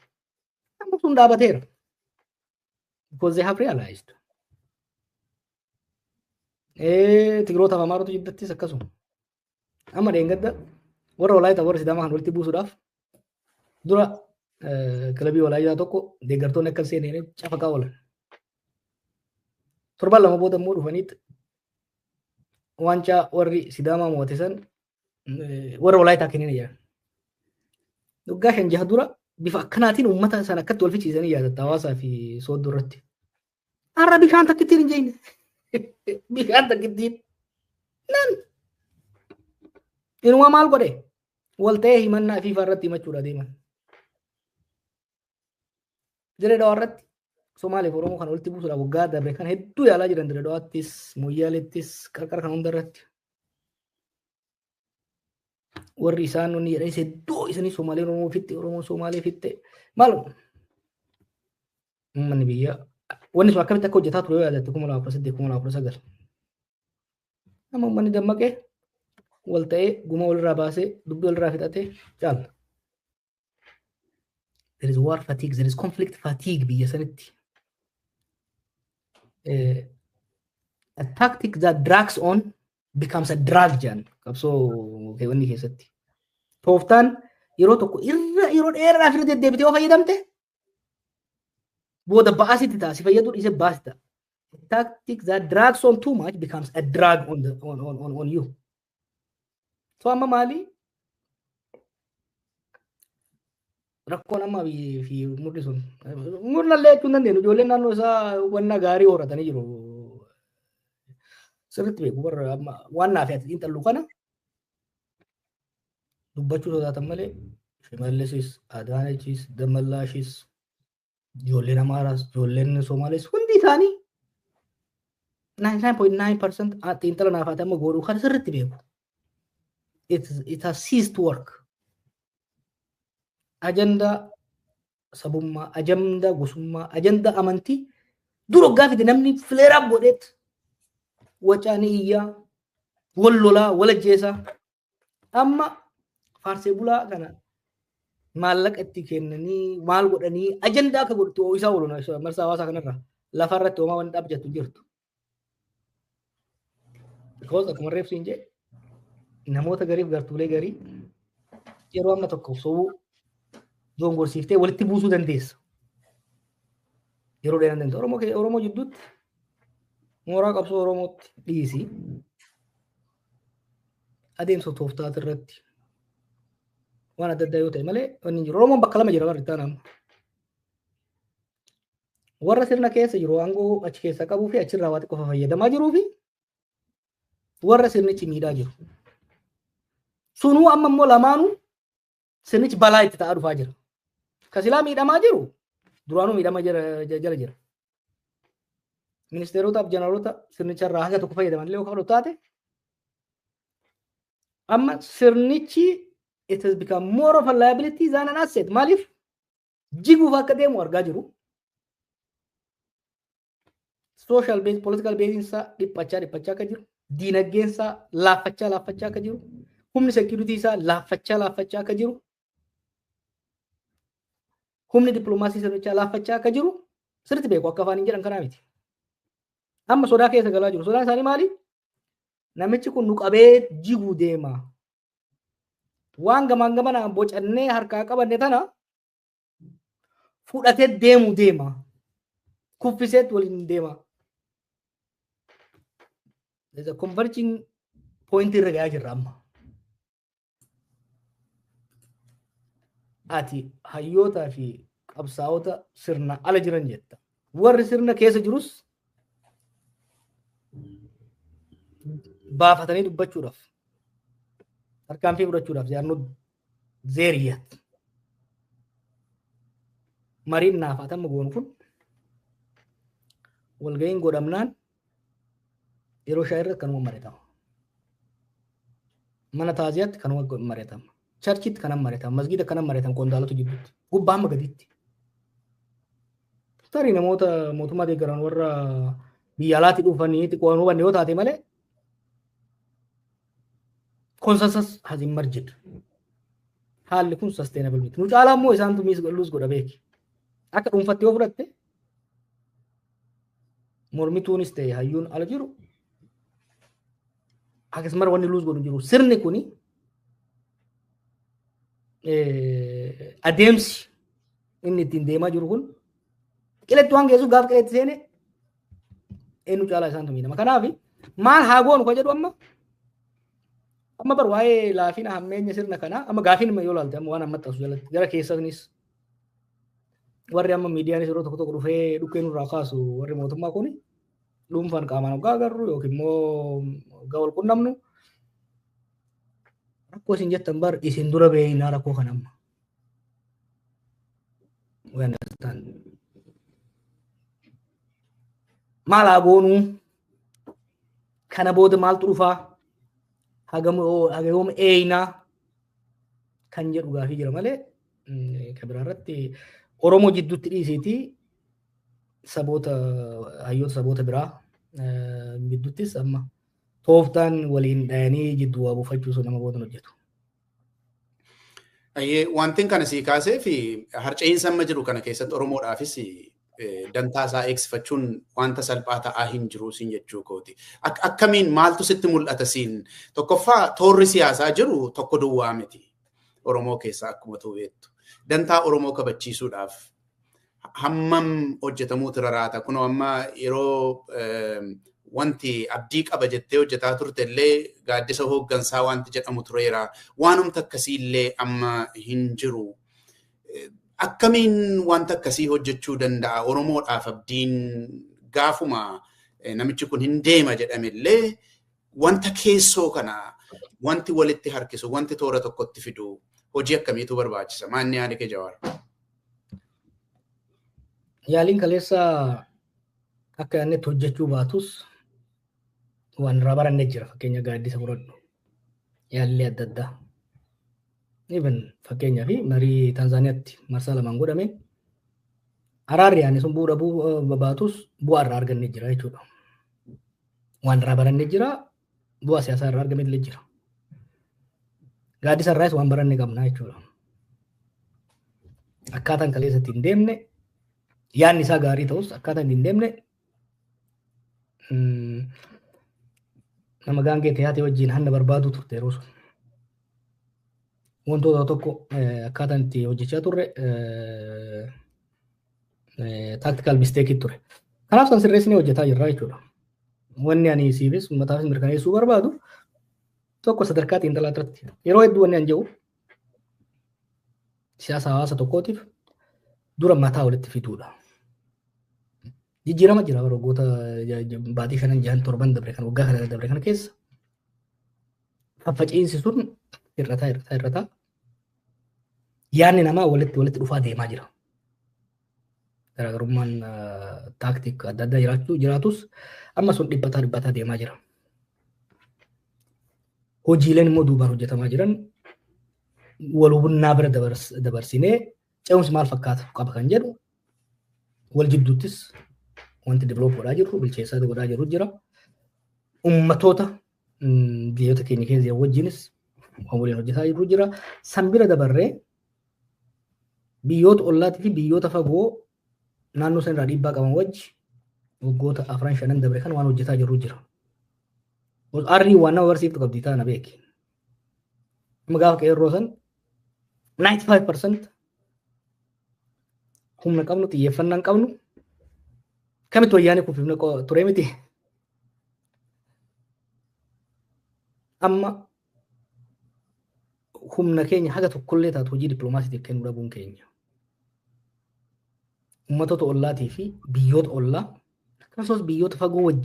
Amma sun dhaabateera. Because they have realized. Tigiroota fi Amaarota jiddattis akkasuma. Amma dheengadda warra Walaayitaa warra Sidaamaa kan walitti buusuudhaaf dura kilabii Walaayitaa tokko deeggartoonni akka seeneen cafaqaa oolan. Torban lama booda immoo dhufaniit waancaa warri Sidaamaa mo'ate san warra Walaayitaa kennina jedhan. Waggaa 5-6 dura bifa akkanaatiin uummata sana akkatti wal fichiisanii yaadatta hawaasaa fi sooddoo irratti. Har'a bishaan takkittiin hin jeyne. Bishaan takkittiin. Nan. Inuma maal godhe? Wal ta'ee himannaa FIFA irratti himachuudha deeman. Dirree Dhawaa irratti Somaaliif Oromoo kan walitti buusuudhaaf waggaa darbe kan hedduu yaalaa jiran Dirree Dhawaattis, Moyyaaleettis, qarqara kan hunda irratti. Warri isaan wanni jedhanis hedduu isanii Somaaleen Oromoo fitte, Oromoon Somaalee fitte. Maal uummanni biyyaa wanni sun akkamitti akka hojjetaa ture yoo yaadatte 2018, 2019. Amma uummanni dammaqee wal ta'ee guma walirraa baasee dubbii walirraa fixatee caala. There is war fatigue, there is conflict fatigue biyya sanitti. A tactic that drags on becomes a drug jedhan qabsoo wanni keessatti. Tooftaan yeroo tokko irra yeroo dheeraadhaaf irra deddeebitee yoo fayyadamte booda ba'aa sitti ta'a si fayyaduu dhiisee ba'aa sitti ta'a. A tactic that drags on too much becomes a drug on, the, on, on, on, on you. So amma maali? Rakkoon amma fi murni sun murnallee jechuun dandeenyu ijoolleen naannoo isaa wanna gaarii horatanii jiru. Sirriitti beeku warra amma waan naaf ati xiinxallu kana dubbachuu sodaatan malee Shimallisis, Adaanechis, Damallaashis, Ijoolleen Amaaraas, ijoolleen Somaalees hundi isaanii 99.9% xiinxala naafaate amma godhuu kana sirriitti beeku. It has ceased to work. Ajandaa sabummaa, ajandaa gosummaa, ajandaa amantii dura hoggaa fide namni flare up godheet wacaa ni iyyaa, wal lolaa, wal ajjeesaa. Amma faarsee bulaa kana maallaqa itti kennanii maal godhanii ajandaa akka godhutti ooyisaa oolu marsaa hawaasaa kanarra lafa irratti homaa waan dhaabjattu jirtu. Because akkuma reefsi hin jedhe namoota gariif gartuulee garii yeroo amma tokko sobuu dogongorsiiftee walitti buusuu dandeessa. Yeroo dheeraa dandeessa. Oromoo jidduutti mooraa qabsoo Oromootti dhiisi. Adeemsa tooftaati irratti waan adda addaa yoo ta'e malee wanni hin jiru. Oromoon bakka lama jira warri itti amma. Warra sirna keessa jiru aangoo achi keessa qabuu fi achirraa waa xiqqoo fayyadamaa jiruu fi warra sirnichi miidhaa jiru. Sunuu amma immoo lamaanuu sirnichi balaa itti ta'aa dhufaa jira. Ka silaa miidhamaa jiru duraanuu miidhama jala jira. Ministeerotaaf jeneraalota sirnicharraa haga tokko fayyadaman illee yoo kafaltu taate amma sirnichi it has become more of a liability than an asset. Maaliif jiguuf akka deemu argaa jiru. Social base, political base isaa dhiphachaa dhiphachaa akka jiru. Diinagdeen isaa laaffachaa laaffachaa akka jiru. Humni security isaa laaffachaa laaffachaa akka jiru. Humni dippiloomaasii sirnichaa laaffachaa akka jiru sirriitti beeku akka afaan hin jedhan kanaa miti. Amma sodaa keessa galaa jiru. Sodaan isaanii maali? Namichi kun nu qabee jiguu deema. Waan gamaan gamanaan bocannee harkaa qabanne tana fudhatee deemuu deema. Kuffiseet waliin deema. There's a converging point irra gahaa jirra amma. Ati hayyootaa fi qabsaa'ota sirna ala jiran jetta. Warri sirna keessa jirus baafatanii dubbachuudhaaf tarkaanfii fudhachuudhaaf they are not there yet. Mariin naafaatama goonu kun walga'iin godhamnaan yeroo shaayii irratti kanuma mari'atama. Mana taaziyaatti kanuma mari'atama. Charchitti kanuma mari'atama. Masgiida kanuma mari'atama qondaalota jidduutti. Gubbaa hamma gadiitti. Tarii namoota mootummaa deeggaran warra biyya alaatii dhufanii xiqqoo waan hubanne yoo taate malee consensus has emerged. Haalli kun sustainable miti. Nu caalaa immoo isaantu lose godha beeki. Akka dhuunfatti yoo fudhatte mormituunis ta'e hayyuun ala jiru akkasumara wanni lose godhu jiru. Sirni kuni adeemsi inni ittiin deemaa jiru kun qiletti waan geessuuf gaafa qiletti seene eenyu caalaa isaantu miidhama. Kanaaf maal haa goonu kan jedhu amma bar waa'ee laafina hammeenya sirna kanaa amma gaafiin yoo ilaalte amma waan ammatti asu jalatti gara keessanis warri amma miidiyaanis yeroo tokko tokko dhufee dhukkee nurraa kaasu warri mootummaa kuni dhuunfaan qaamaan hoggaa agarru yookiin immoo hoggaa wal qunnamnu rakkoo isin jettan bar isin dura beeynaa rakkoo kana amma. We understand. Maal haa goonuu? Kana booda maaltu dhufaa? Haga yoom eeynaa? Kan jedhu gaafii jira malee kan biraa irratti Oromoo jidduutti dhiisiitii saboota hayyoota saboota biraa gidduuttis amma tooftaan waliin dhayanii jidduu waa buufachuu sun nama boodan hojjetu. Wantin kana sii kaasee fi harca'iinsa amma jiru kana keessatti Oromoodhaafis dantaa isaa eegsifachuun wanta salphaa ta'aa hin jiru siin jechuu kooti. Akkamiin maaltu sitti mul'ata siin? Tokkoffaa toorri siyaasaa jiru tokko duwwaa miti. Oromoo keessaa akkuma beektu. Dantaa Oromoo kabachiisuudhaaf hammam hojjetamuutu raraata. Kunoo amma yeroo wanti abdii qaba jettee hojjetaa turte illee gaaddisa hooggansaa wanti jedhamu tureera. Waanumti akkasii illee amma hin jiru. Akkamiin wanta akkasii hojjechuu danda'a? Oromoodhaaf abdiin gaafuma namichi kun hin deema jedhame illee wanta keessoo kana wanti walitti harkisu, wanti toora tokkotti fidu hojii akkamiitu barbaachisa? Maanni yaada kee Jawaar? Yaaliin kaleessa akka yaadnetti hojjechuu baatus waan irraa baranne jira. Fakkeenya gaaddisa fudhadhu. Yaallee adda addaa. Even fakkeenyaa fi marii Taanzaaniyaatti marsaa lamaan godhame araarri yaadne sun bu'uura baatus bu'aa irraa arganne jira jechuudha. Waan irraa baranne jira, bu'aa siyaasaa irraa argame illee jira. Gaaddisa irraas waan baranne qabna jechuudha. Akkaataan kaleessa ittiin deemne yaadni isaa gaarii ta'us akkaataan ittiin deemne nama gaangee ta'ee wajjin hanna barbaaduu turte yeroo sun. Wantoota tokko akkaataan itti hojjechaa turre tactical mistake ture. Kanaaf san sirreessinee hojjetaa jirra jechuudha. Wanni ani siifis uummataafis mirkaneessuu barbaadu tokko sadarkaa xiinxalaa irratti yeroo hedduu wanni ani jedhu siyaasa hawaasa tokkootiif dura mataa walitti fiduudha. Jijjiirama jira waggoota baatii 5 6 7 dabre kan waggaa kana dabre kana keessa faffaciinsi sun hir'ataa hir'ataa hir'ataa yaadni namaa walitti walitti dhufaa deemaa jira. Garaagarummaan tactic adda addaa jiraachuu jiraatus amma sun dhiphataa dhiphataa deemaa jira. Hojiileen immoo duubaan hojjetamaa jiran wal hubannaa bira dabarsinee ce'umsi maal fakkaata qaba kan jedhu wal jidduuttis wanti develop godhaa jirru, bilcheessaa godhaa jirru jira. Ummatoota biyyoota keenya keessa jiran wajjinis waan waliin hojjetaa jirru jira. San bira dabarree biyyoota ollaatii fi biyyoota fagoo naannoo san irraa dhiibbaa qaban wajji waggoota 4 5 dabre kan waan hojjetaa jirru jira. Arrii waan nama barsiiftu qabdi taana beeki. Amma gaafa qeerroo san 95% humna qabnu, xiyyeeffannaan qabnu kamitti wayyaanee kuffifne ture miti. Amma humna keenya haga tokkollee taatu hojii dippiloomaasiitiif kennuu dhabuun keenya. Uummattoota ollaatii fi biyyoota ollaa akkasumas biyyoota fagoo wajjin